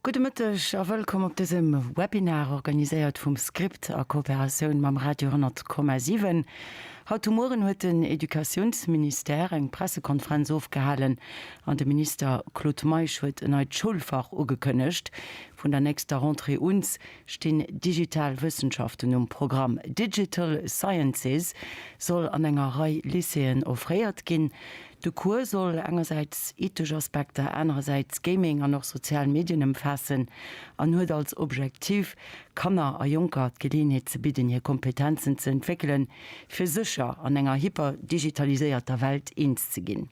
Gudde Mëtteg a wëllkomm op dësem Webinar, organiséiert vum Script a Kooperatioun mam Radio 10,7. Haut de Mueren huet den Educatiounsministère eng Pressekonferenz ofgehalen an de Minister Claude Meisch huet en neit Schoulfach ugekënnegt. Vun der nächster Rentrée un stinn digital Wëssenschaften um Programm. Digital Sciences soll an enger Rei Lycéeën offréiert ginn. De Cours soll engersäits ethesch Aspekter, anerersäits Gaming an och sozial Medien ëmfaassen an huet als Objektiv, Kanner a Jonker d'Geleeënheet ze bidden, hir Kompetenzen ze entwéckelen, fir sécher an enger hyperdigitaliséierter Welt eens ze ginn.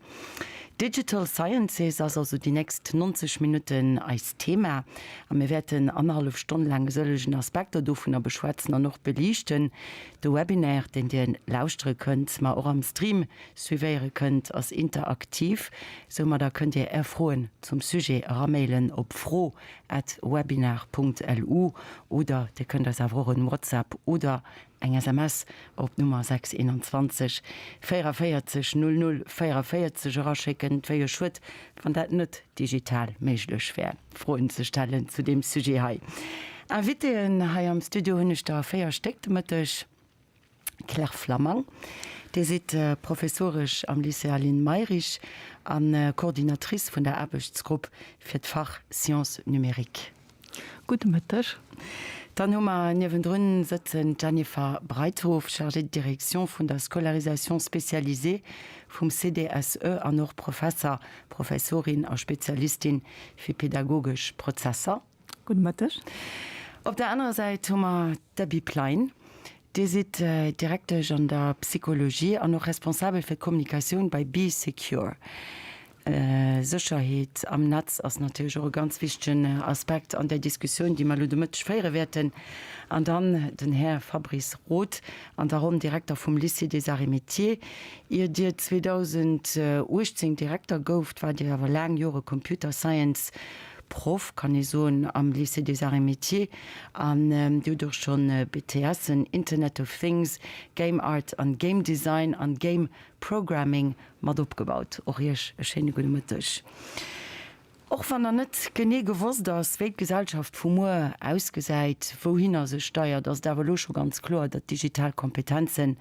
Digital Sciences ass also déi nächst 90 Minutten eist Thema a mir wäerten annerhallef Stonn laang e sëllegen Aspekter dovunner beschwätzen an och beliichten. De Webinaire, deen Dir lauschtere kënnt, ma och am Stream Suivéiere kënnt, ass interaktiv. Soumadder kënnt Dir Är Froen zum Sujet eramailen op fro at webinar Punkt lu oder Dir kënnt eis awer och en WhatsApp oder eng SMS op d'Nummer 6 21 44 00 44 eraschécken. Et wär jo schued, wann dat net digital méiglech wär, Froen ze stellen zu deem Sujet hei. Invitéen hei am Studio hunn ech der 4 Stéck de Mëtteg. Claire Flammang, Dir sidd Professoresch am Lycée Aline Mayrisch a Coordinatrice vun der Aarbechtsgrupp fir d'Fach Sciences numériques. Gudde Mëtteg. Dann hu mer niewendrun sëtzen d'Jennifer Breithof, Chargée de direction vun der Scolarisation spécialisée vum CDSE an och Professer, Professorin a Spezialistin fir pedagogesch Prozesser. Gudde Mëtteg. Op der anerer Säit hu mer d'Debbie Plein. Dir sidd Direktesch an der Psychologie an och responsabel fir d'Kommunikatioun bei Bee Secure. Sécherheet am Netz ass natierlech och e ganz wichtegen Aspekt an där Diskussioun, déi mer elo de Mëtteg féiere wäerten. An dann den Här Fabrice Roth an der Ronn, Direkter vum Lycée des Arts et Métiers. Ier Dir 2018 Direkter gouft, waart Dir awer laang Jore Computer Science Proff, kann ee soen, am Lycée des Arts et Métiers an Dir hutt och schonn BTSen Internet of Things, Game Art an Game Design an Game Programming mat opgebaut. Och Iech e schéine gudde Mëtteg. Och wann nach net genee gewosst ass, wéi d'Gesellschaft vu muer ausgesäit, wouhinner se steiert, ass et awer elo scho ganz kloer, datt digital Kompetenzen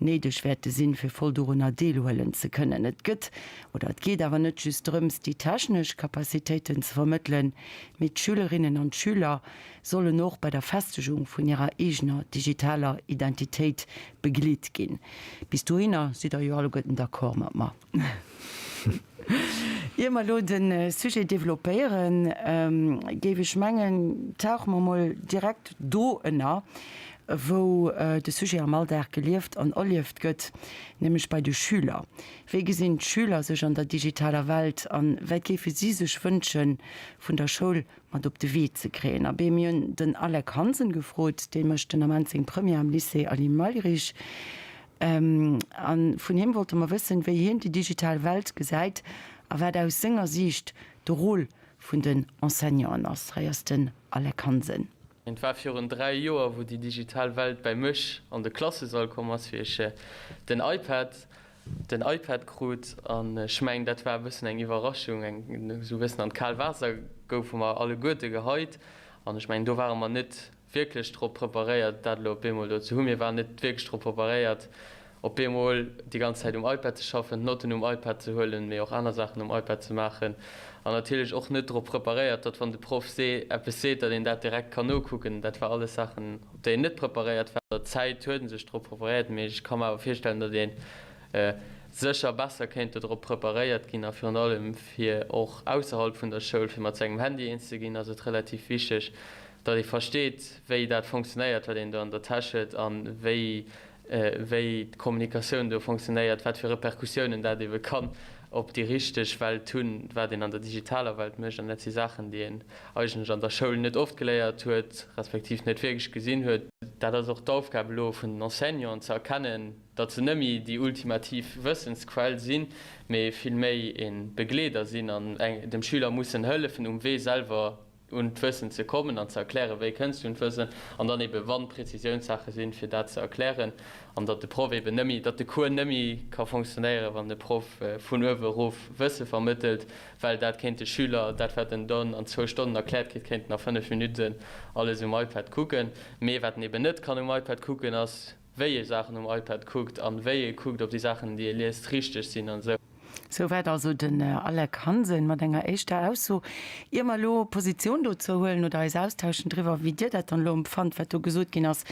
néideg wäerte sinn, fir voll dorunner deelhuelen ze kënnen. Et gëtt oder et geet awer net just drëms, déi technesch Capacitéiten ze vermëttelen, mee d'Schülerinnen an d'Schüler sollen och bei der Festegung vun hirer eegener digitaler Identitéit begleet ginn. Bis dohinner sidd Der jo alleguerten d'accord mat mer. Ier mer elo de Sujet developpéieren, géif ech mengen, tauche mer mol direkt do ënner, wou de Sujet am Alldag gelieft an erlieft gëtt, nämlech bei de Schüler. Wéi gesinn d'Schüler sech an der digitaler Welt an wat géife si sech wënsche vun der Schoul mat op de Wee ze kréien? Abee, mir hunn den Alec Hansen gefrot, dee mécht den Ament seng Première am Lycée Aline Mayrisch. A vun him wollte mer wëssen, wéi hien déi digital Welt gesäit a wat aus senger Siicht de Rôle vun den Enseignanten ass. Hei ass den Alec Hansen. Et war virun 3 Joer, wou déi digital Welt bäi mech an de Klassesall komm ass, wéi ech den iPad, den iPad krut. An ech mengen, dat war e bëssen eng Iwwerraschung, eng, esou e bëssen an d'kal Waasser goufe mer alleguerte geheit. An ech mengen, do ware mer net wierklech drop preparéiert, dat elo op eemol do ze hunn. Mir waren net wierklech drop preparéiert, op eemol déi ganz Zäit um iPad ze schaffen, d'Notten um iPad ze huelen, mee och aner Saachen um iPad ze maachen. An natierlech och net drop preparéiert, datt wann de Proff see eppes seet, datt een dat direkt kann nokucken. Dat war alles Saachen, op déi een net preparéiert war. Der Zäit huet e sech drop preparéiert, mee ech ka mer awer virstellen, datt ee sécher besser kéint dodrop preparéiert ginn. A virun allem fir och ausserhalb vun der Schoul, fir mat sengem Handy eens ze ginn, ass et relativ wichteg, datt ee versteet, wéi dat fonctionnéiert, wat een do an der Täsch huet a wéi, wéi d'Kommunikatioun do fonctionnéiert, wat fir Repercussiounen dat ebe kann op déi richteg Welt hunn, wat een an der digitaler Welt mécht. An dat si Saachen, déi een eigentlech an der Schoul net oft geléiert huet, respektiv net wierklech gesinn huet. Dat ass och d'Aufgab elo vun den Enseignanten, ze erkennen, datt se net méi déi ultimativ Wëssensquell sinn, mee vill méi e Begleeder sinn an dem Schüler mussen hëllefen, um Wee selwer. un d'Wëssen ze kommen an ze erklären, wéi kënns du un d'Wëssen, an dann ebe wann Präzisiounssaache sinn, fir dat ze erklären, an datt de Proff eben nëmme, datt de Cours nëmme ka fonctionnéieren, wann de Proff vun uewe erof Wësse vermëttelt, well dat kéint de Schüler, dat wat en dann an zwou Stonnen erkläert kritt, kéint en a 5 Minutten alles um iPad kucken. Mee wat en eben net kann um iPad kucken, ass wéi ee Saachen um iPad kuckt an wéi ee kuckt, ob déi Saachen, déi ee liest, richteg sinn an esou. Souwäit also den Alec Hansen mat enger éischter Ausso. Ier mer elo Positioun dozou huelen oder eis austauschen driwwer, wéi Dir dat dann elo empfannt, wat do gesot ginn ass,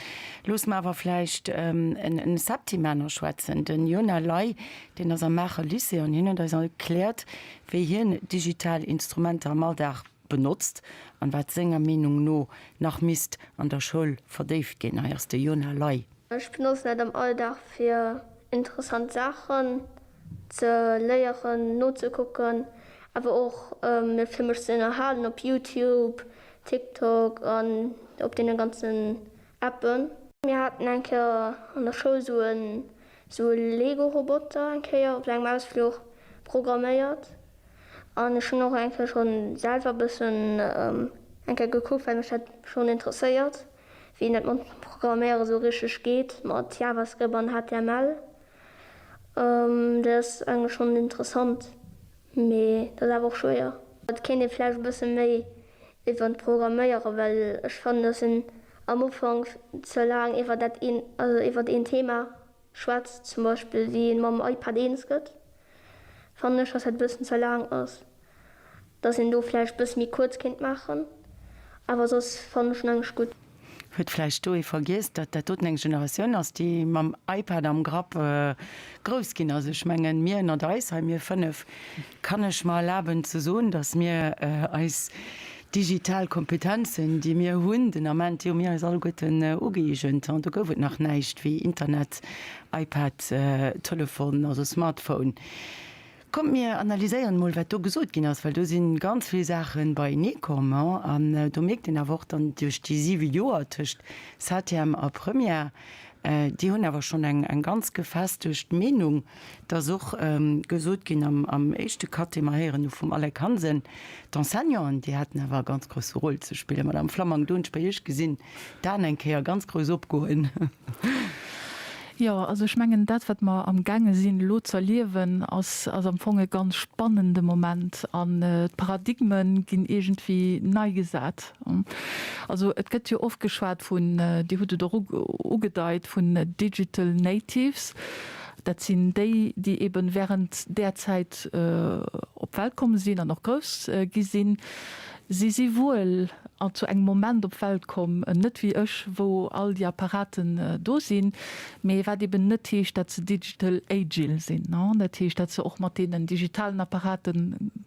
loosse mer awer vläicht en Septimaner schwätzen. Den Jonah Ley, deen ass am Maacher Lycée an hien huet eis erkläert, wéi hien digital Instrumenter am Alldag benotzt an wat senger Meenung no nach misst an der Schoul verdéift ginn. Hei ass de Jonah Ley. Ech benotzen dat am Alldag fir interessant Saachen ze léieren, nozekucken, awer och fir mech ze ënnerhalen op Youtube, TikTok an op deene ganzen Appen. Mir haten eng Kéier an der Schoul sou e sou e Lego-Roboter eng Kéier op engem Ausfluch programméiert an ech hunn och eng Kéier schonn selwer e bëssen eng Kéier gekuckt, well mech dat schonn interesséiert, wéi dat mat Programméiere sou richteg geet mat JavaScript an HTML. Dat ass eigentlech schonn interessant, mee dat ass awer och schwéier. Et kéint ee vläicht e bësse méi iwwer d'Programméiere well ech fannen, datt een am Ufank ze laang iwwer dat een, also iwwer een Thema schwätzt, zum Beispill wéi een mam iPad eens gëtt, fannen ech, datt dat e bëssen ze laang ass. Dass een do vläicht bësse méi kuerz kéint maachen, awer soss fannen ech en eigentlech gutt. Huet vläicht do ee vergiess, datt dat doten eng Generatioun ass, déi mam iPad am Grapp grouss ginn ass. Ech mengen, mir ënnert eis hei, mir 5, kann ech mer erlaben ze soen, datt mir eis digital Kompetenzen, déi mir hunn den Ament, déi hu mir eis alleguerten ugëeegent. Do gouf et nach näischt wéi Internet, iPad, Telefon, also Smartphone. Kommt mir analyséieren emol wat do gesot ginn ass, well do si ganz vill Saache beienee komm. An do mierkt een awer och dann duerch déi siwe Joer tëscht Septième a Première, déi hunn awer schonn eng ganz gefestegt Meenung. Et ass och gesot ginn am éischte Cut, dee mer héieren hu vum Alec Hansen, d'Enseignanten, déi hätten awer e ganz grousse Rôle ze spillen. Madame Flammang, do hunn ech bei Iech gesinn, d'Aen eng Kéier ganz grouss opgoen. Jo, also ech mengen, dat wat mer amgaange sinn elo ze erliewen, ass ass am Fong e ganz spannende Moment an d'Paradigme ginn iergendwéi nei gesat. Also et gëtt jo oft geschwat vun, Dir hutt et och ugedeit, vun Digital Natives. Dat sinn déi, déi eeben während där Zäit op d'Welt komm sinn an och grouss gi sinn. Si si wuel zu engem Moment op d'Welt komm, net wéi ech, wou all déi Apparaten do sinn, mee wat eben net heescht, dat se digital agile sinn, dat heescht, dat se och mat deenen digitalen Apparate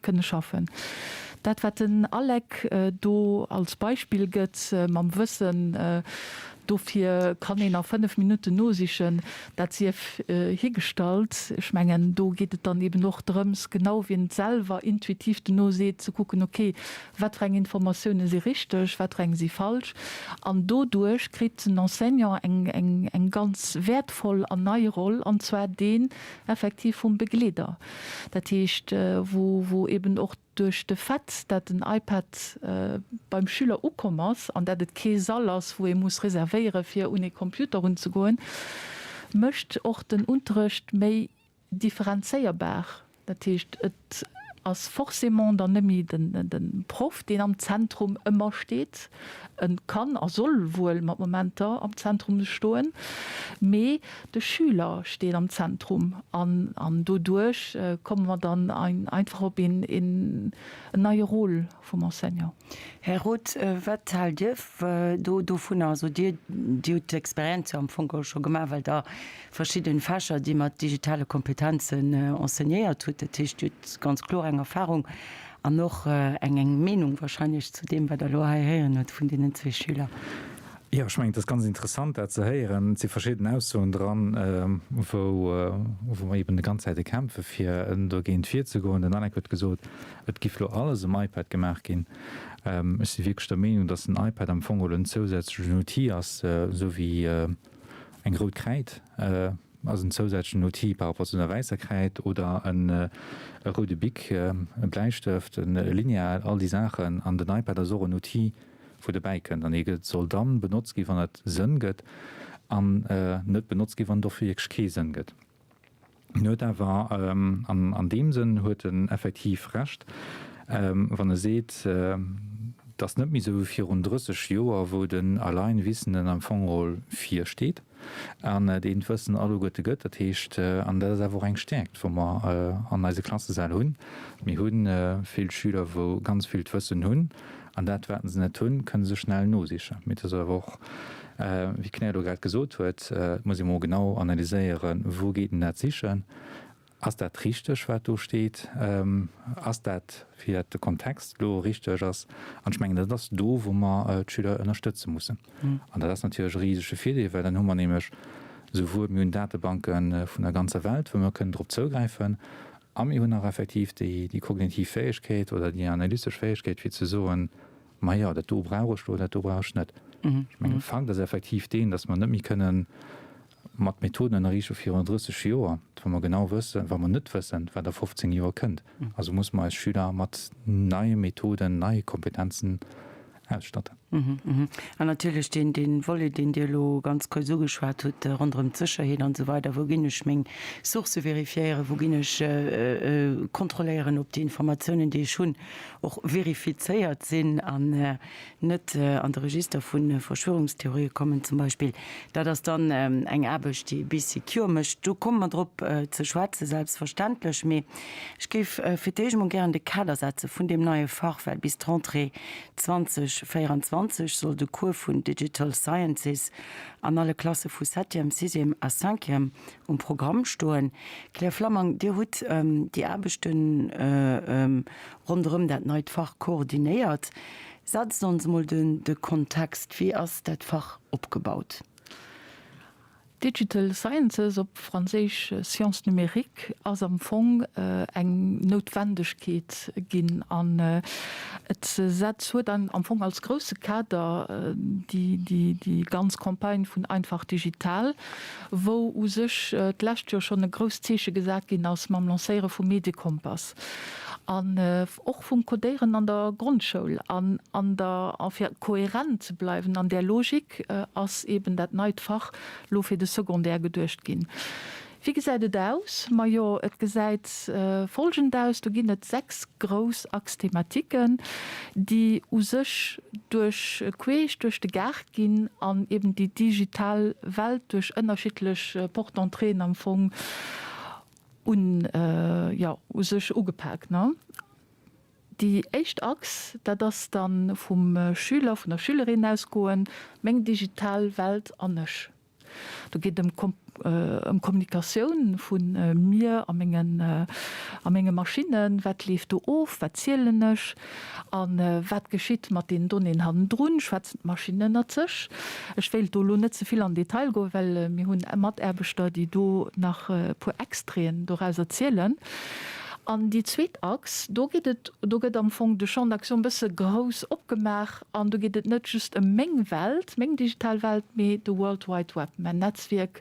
kënne schaffen. Dat, wat den Alec do als Beispill gëtt mam Wëssen, dofir kann een a 5 Minutten nosichen, dat sief higestallt. Ech mengen, do geet et dann eben och drëms, genau wéi en et selwer intuitiv dono seet, ze kucken, okay, wat fir eng Informatioune si richteg, wat fir eng si falsch. An doduerch kritt den Enseignant eng, eng, eng ganz wäertvoll an nei Roll, an zwar deen effektiv vum Begleeder. Dat heescht, wou, wou eben och Duerch de Fait, dat den iPad beim Schüler ukomm ass an dat et kee Sall ass, wou ee muss reservéiere fir un ee Computer runzegoen, mécht och den Unterrecht méi differenzéierbar. Dat heescht, et ass forcément dann net méi de Proff, deen am Zentrum ëmmer steet. E kann a soll wuel mat Momenter am Zentrum stoen, mee De Schüler steet am Zentrum an doduerch komme mer dann einfach op een neie Rôle vum Enseignant. Här Roth, wat haalt Dir do dovunner? Also Dir, Dir hutt d'Experienz jo am Fong och scho gemaach, well Der verschidde Fächer, déi mat digitale Kompetenzen enseignéiert hutt. Dat heescht, Dir hutt ganz kloer eng Erfahrung an och eng Meenung wahrscheinlech zu deem, wat Der elo hei héieren hutt vun deenen zwee Schüler. Jo, ech mengen, et ass ganz interessant, dat ze héieren. Et si verschidden Aussoen dran, wou, wou mer eeben déi ganz Zäite kämpfe fir dogéint virzegoen. Den Alec huet gesot, et giff elo alles um iPad gemaach ginn. Ech si wierklech der Meenung, dass den iPad am Fong geholl en zousätzlechen Outil ass, esou wéi eng rout Kräid. Ass en zousätzlechen Outil par rapport zu der wäisser Kräid oder e roude Bic, e Bläistëft, e Lineal, all déi Saachen. An den iPad ass och en Outil, wou dobäi kënnt. An dee soll dann benotzt ginn, wann et Sënn gëtt, an net benotzt ginn, wann et och wierklech kee Sënn gëtt. En huet awer, an an deem Sënn huet en effektiv Recht, wann e seet, et ass net méi esou wéi virun 30 Joer, wou den Alleinwissenden am Fong geholl virsteet an deen d'Wëssen alleguerte gëtt. Dat heescht, an dat ass awer och eng Stäerkt, wou mer an eise Klassesäll hunn, mir hu vill Schüler, wou ganz vill d'Wëssen hunn, An dat, wat se net hunn, kënne se schnell nosichen. Mee et ass awer och, wéi d'Claire elo grad gesot huet, et muss ee mol genau analyséieren, Wou geet en dat sichen? Ass dat richteg, wat do steet? Ass dat, fir dat de Kontext elo richteg ass? An ech mengen, dat ass do, wou mer d'Schüler ënnerstëtze mussen. An dat ass natierlech e risege Virdeel, well dann hu mer nämlech souwuel, mir hunn Datebanke vun der ganzer Welt, wou mer kënnen drop zougräifen, A mir hunn nach effektiv déi kognitiv Fäegkeet oder déi analystesch Fäegkeet, fir ze soen, Majo, dat do brauch ech do, dat do brauch ech net. Ech mengen, Fakt ass effektiv deen, datt mer net méi kënnen mat Methoden ënnerriichte virun 30 Joer, wa mer genau wëssen, wa mer net wëssen, wat a 15 Joer kënnt. Also muss mer eis Schüler mat neie Methoden, neie Kompetenzen ausstatten. An natierlech deen, dee Volet, deen Dir elo ganz kuerz ugeschwat hutt, ronderëm d'Sécherheet an esou weider, Wou ginn ech meng Sourcë vérifiéieren, wou ginn ech kontrolléieren, ob déi Informatiounen, déi ech hunn, och verifizéiert sinn an net an de Register vu Verschwörungstheorië kommen zum Beispill. Dat ass dann eng Aarbecht, déi Bee Secure mécht. Do komme mer drop ze schwätzen, selbstverständlech. Mee ech géif fir d'éischt emol gären de Kader setze vun deem neie Fach, well bis d'Rentrée 2024 soll de Cours vun Digital Sciences an alle Klasse vu Septième, Sixième a Cinquième um Programm stoen. Claire Flammang, Dir hutt déi Aarbechte ronderëm dat neit Fach koordinéiert. Setzt ons emol de Kontext, Wéi ass dat Fach opgebaut? Digital Sciences, op Franséisch Sciences numériques, ass am Fong eng Noutwendegkeet ginn an et setz huet am Fong als grousse Kader déi ganz Campagne vun Einfach digital, wou u sech d'lescht Joer schonn e grousst Zeeche gesat ginn ass mam Lancéiere vum Mediekompass an och vum Codéieren an der Grondschoul an an der a fir kohärent ze bleiwen an där Logik ass eben dat neit Fach lo fir de Secondaire geduecht ginn. Wéi gesäit et aus? Majo, et gesäit folgend aus, Do ginn et 6 grouss Axes thématiques, déi u sech duerch queesch duerch de Gaart ginn an eben déi digital Welt duerch ënnerschiddlech Porte-d'entréeën am Fong un, jo, u sech ugepak, ne? Déi éischt Achs, dat ass da vum Schüler, vun der Schülerin ausgoen, meng digital Welt an ech. Do geet et ëm Kommunikatioun vu mir a mengen, a menge Maschinnen. Wat leeft do of? Wat zielen ech? A wat geschitt mat deenen Donnéeën hannendrun? Schwätzen d'Maschinnen ënnert sech? Ech wéilt do elo net ze vill an Detail goen, well mir hunn Mataarbechter, déi do nach e puer Extraiten dorauser zielen. An déi zweet Achs, do geet et, do gëtt am Fong de Champ d'action e bësse grouss opgemaach an do geet et net just ëm meng Welt, meng digital Welt, mee de World Wide Web, mäin Netzwierk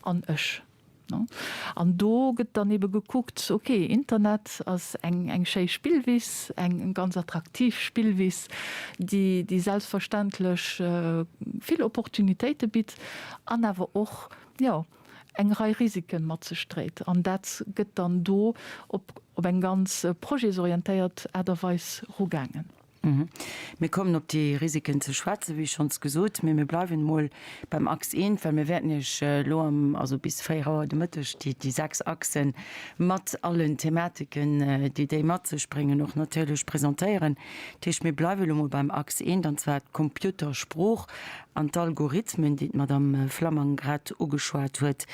an ech. An do gëtt dann ebe gekuckt, ok, Internet ass eng eng schéi Spillwiss, eng ganz attraktiv Spillwiss, déi déi selbstverständlech vill Opportunitéite bitt an awer och, jo, eng Rei Risike mat sech dréit. An dat gëtt dann do op op eng ganz projetsorientéiert Aart a Weis rugaangen. Mir kommen op déi Risiken ze schwätzen, wéi schonns gesot, mee mir bleiwen emol beim Achs eent, well mir wäerten Iech elo am, also bis 4 Auer de Mëtteg déi, déi 6 Achse mat allen Thematiken, déi déi mat sech bréngen, och natierlech presentéieren. Dat heescht, mir bleiwe elo mol beim Achs eent, an zwar d'Computersprooch an d'Algorithmen, déi d'Madame Flammang grad ugeschwat huet.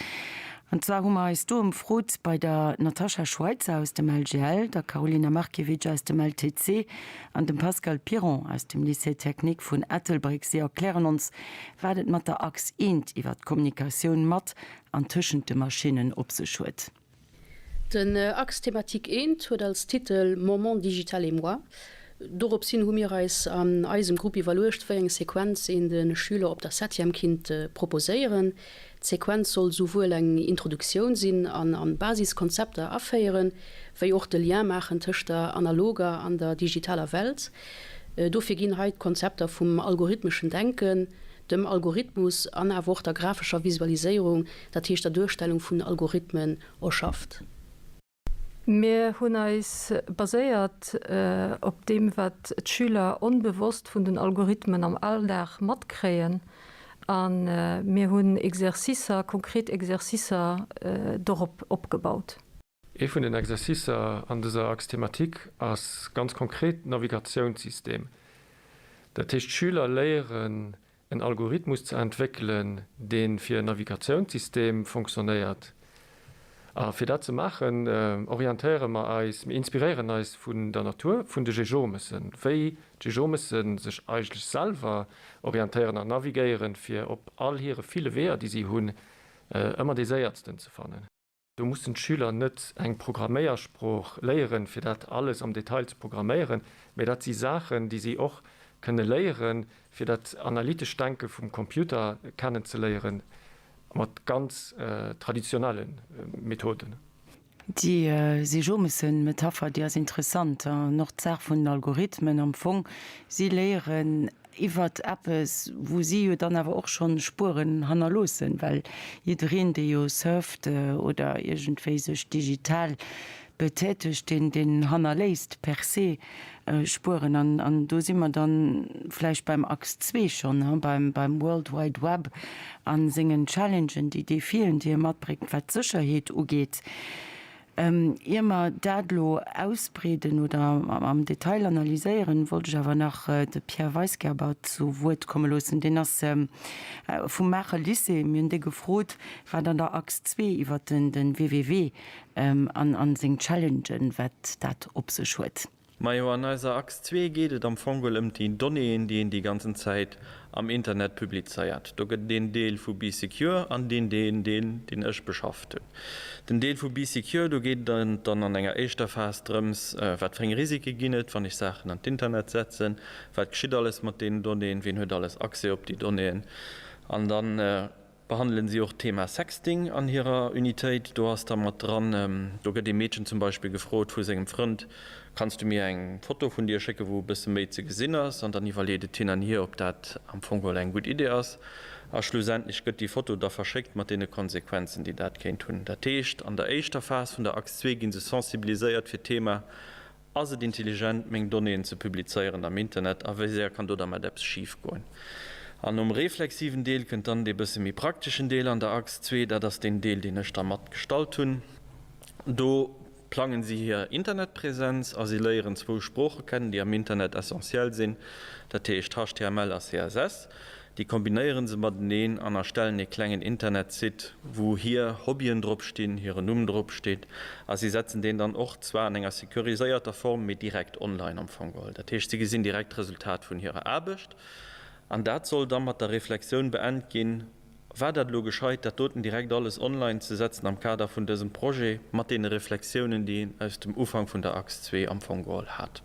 An zwar hu mer eis do ëmfrot bei der Natascha Schweitzer aus dem LGL, der Karolina Markiewicz aus dem LTC an dem Pascal Piron aus dem Lycée Technique vun Ettelbréck. Si erklären ons, wat et mat der Achs eent iwwer d'Kommunikatioun mat an tëschent de Maschinnen op sech huet. Den Axe thématique eent huet als Titel Mon monde digital et moi. Dorops hin hu mir eis an eisem Grupp iwwerluecht, wéi eng Sequenz een de Schüler op der Septième kinnt proposéieren. D'Sequenz soll souwuel eng Introduktioun sinn an an Basiskonzepter aféieren, wéi och de Lien maachen tëscht der analoger an der digitaler Welt. Dofir ginn hei d'Konzepter vum algorithmeschen Denken, dem Algorithmus an awer och der grafescher Visualiséierung, dat heescht der Duerstellung vun Algorithmen, erschafft. Mir hunn eis baséiert op deem, wat d'Schüler onbewosst vun den Algorithmen am Alldag matkréien a mir hunn Exercicer, konkret Exercicer dorop opgebaut. Ee vun den Exercicer an dëser Axe thématique ass ganz konkret d'Navigatiounssystem. Dat heescht, d'Schüler léieren en Algorithmus ze entwéckelen, dee fir en Navigatiounssystem fonctionnéiert. A fir dat ze maachen, orientéiere mer eis, mir inspiréieren eis vun der Natur, vun de Jejomëssen, wéi d'Jejomësse sech eigentlech selwer orientéieren an navigéieren, fir op all hire ville Weeër, déi si hunn, ëmmer dee séiertsten ze fannen. Do mussen d'Schüler net eng Programméiersprooch léieren, fir dat alles am Detail ze programméieren, mä dat si Saachen, déi si och kënne léieren, fir dat analytescht Denke vum Computer kennen ze léieren, mat ganz traditionelle Methoden. Déi Sejomessen-Metapher, déi ass interessant. An och d'Saach vun den Algorithmen am Fong, si léieren iwwert eppes, wou si jo dann awer och schonn Spueren hannerloossen, well jiddereen, dee jo surft oder iergendwéi sech digital betätegt, deen, deen hannerléisst per se Spueren. An, an do si mer dann vläicht beim Achs zwee schonn, he, beim, beim World Wide Web a sengen Challengen, déi Defien, déi e matbréngt, wat d'Sécherheet ugeet. Ier mer dat elo ausbreeden oder am Detail analyséieren, wollt ech awer nach de Pierre Weisgerber zu Wuert komme loossen. Deen ass vum Maacher Lycée. Mir hunn dee gefrot, wat an der Achs 2 iwwert de WWW an seng Challengen, wat dat op sech huet. Majo, an eiser Achs 2 geet et am Fong geholl ëm déi Donnéeën, déi een déi ganzen Zäit am Internet publizéiert. Do gëtt et een Deel vu Bee Secure an deen deen Deel, deen ech beschafft hunn. Den Deel vu Bee Secure, do geet et dann an enger éischter Phas drëms, wat fir eng Risike ginn et, wann ech Saachen an d'Internet setzen, wat geschitt alles mat deenen Donnéeën, wien huet alles Accès op déi Donnéeën an dann, Behandelen si och d'Thema Sexting an hirer Unitéit. Do ass da mat dran, do gëtt ee Meedchen zum Beispill gefrot vu sengem Frënd, Kanns du mir eng Foto vun dir schécken, wou e bësse méi ze gesinn ass? An dann iwwerleet et hin an hier, ob dat am Fong geholl eng gutt Idee ass. A schlussendlech gëtt déi Foto da verschéckt mat deene Konsequenzen, déi dat kéint hunn. Dat heescht, an der éischter Phas vun der Achs 2 gi se sensibiliséiert fir d'Thema Ass et intelligent, meng Donnéeën ze publizéieren am Internet a wéi séier kann do dermat eppes schif goen? An nom reflexiven Deel kënnt dann dee bësse méi prakteschen Deel an der Achs 2, dat ass deen Deel, deen ech da mat gestallt hunn. Do plangen si hir Internetpräsenz a si léieren zwou Sprooche kennen, déi am Internet essentiell sinn, dat heescht HTML a CSS. Déi kombinéieren se mateneen an erstellen ee klengen Internetsite, wou hir Hobbyen drop stinn, hiren Numm drop steet a si setzen deen dann och, zwar an enger securiséierter Form, mee direkt online am Fong geholl. Dat heescht, si gesinn direkt d'Resultat vun hirer Aarbecht an dat soll da mat der Reflexioun beend ginn, War dat elo gescheit, dat doten direkt alles online ze setzen am Kader vun dësem Projet, mat deene Reflexiounen, déi een aus dem Ufank vun der Achs 2 am Fong geholl hat?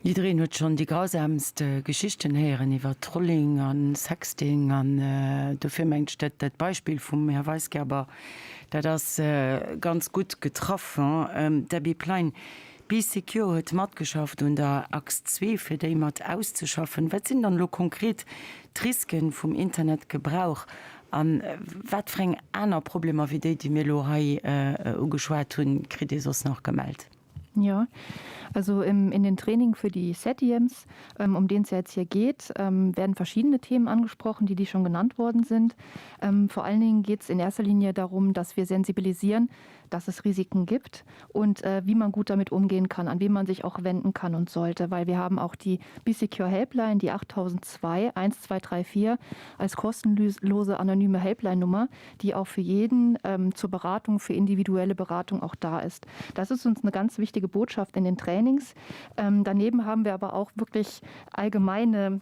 Jiddereen huet schonn déi grausamst Geschichten héieren iwwer Trolling a Sexting an dofir mengt ech dat dat Beispill vum Här Weisgerber, dat ass ganz gutt getraff. Debbie Plein, Bee Secure huet matgeschafft un der Achs 2 fir déi mat auszeschaffen. Wat sinn dann elo konkret d'Risken vum Internetgebrauch a wat fir eng aner Problemer wéi déi, déi mir elo hei ugeschwat hunn, kritt Dir soss nach gemellt? Ja, also im, in den Training für die Setims, ähm, um den es ja jetzt hier geht, ähm, werden verschiedene Themen angesprochen, die die schon genannt worden sind. Ähm, vor allen Dingen geht es in erster Linie darum, dass wir sensibilisieren, dass es Risiken gibt und äh, wie man gut damit umgehen kann, an wen man sich auch wenden kann und sollte, weil wir haben auch die BCQ Helpline, die 8002 1234 als kostenlose anonyme Helpline-Nummer, die auch für jeden ähm, zur Beratung, für individuelle Beratung auch da ist. Das ist uns eine ganz wichtige Botschaft in den Trainings. Ähm, daneben haben wir aber auch wirklich allgemeine.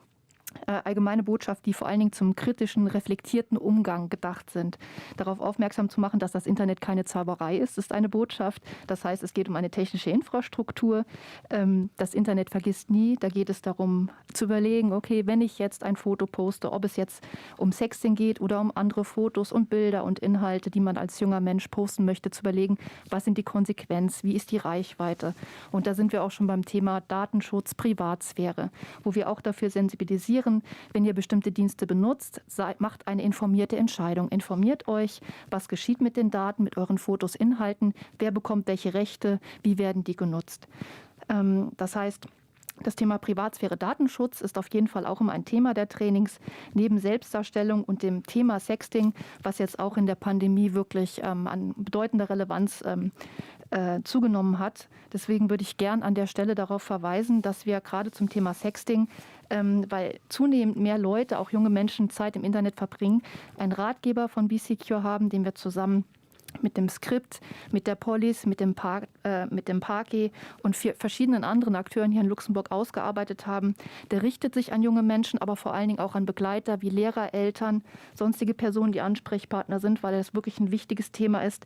Äh, allgemeine Botschaft, die vor allen Dingen zum kritischen, reflektierten Umgang gedacht sind. Darauf aufmerksam zu machen, dass das Internet keine Zauberei ist, ist eine Botschaft. Das heißt, es geht um eine technische Infrastruktur. Ähm, das Internet vergisst nie. Da geht es darum zu überlegen, okay, wenn ich jetzt ein Foto poste, ob es jetzt um Sexting geht oder um andere Fotos und Bilder und Inhalte, die man als junger Mensch posten möchte, zu überlegen, was sind die Konsequenzen, wie ist die Reichweite. Und da sind wir auch schon beim Thema Datenschutz, Privatsphäre, wo wir auch dafür sensibilisieren, wenn ihr bestimmte Dienste benutzt, seid, macht eine informierte Entscheidung. Informiert euch, was geschieht mit den Daten, mit euren Fotos, Inhalten, wer bekommt welche Rechte, wie werden die genutzt. Ähm, das heißt, Das Thema Privatsphäre Datenschutz ist auf jeden Fall auch immer ein Thema der Trainings. Neben Selbstdarstellung und dem Thema Sexting, was jetzt auch in der Pandemie wirklich ähm, an bedeutender Relevanz ähm, äh, zugenommen hat. Deswegen würde ich gern an der Stelle darauf verweisen, dass wir gerade zum Thema Sexting, ähm, weil zunehmend mehr Leute, auch junge Menschen, Zeit im Internet verbringen, einen Ratgeber von BCQ haben, den wir zusammen mit dem Skript, mit der Police, mit dem Park, äh, mit dem Parquet und vier verschiedenen anderen Akteuren hier in Luxemburg ausgearbeitet haben. Der richtet sich an junge Menschen, aber vor allen Dingen auch an Begleiter wie Lehrer, Eltern, sonstige Personen, die Ansprechpartner sind, weil es wirklich ein wichtiges Thema ist.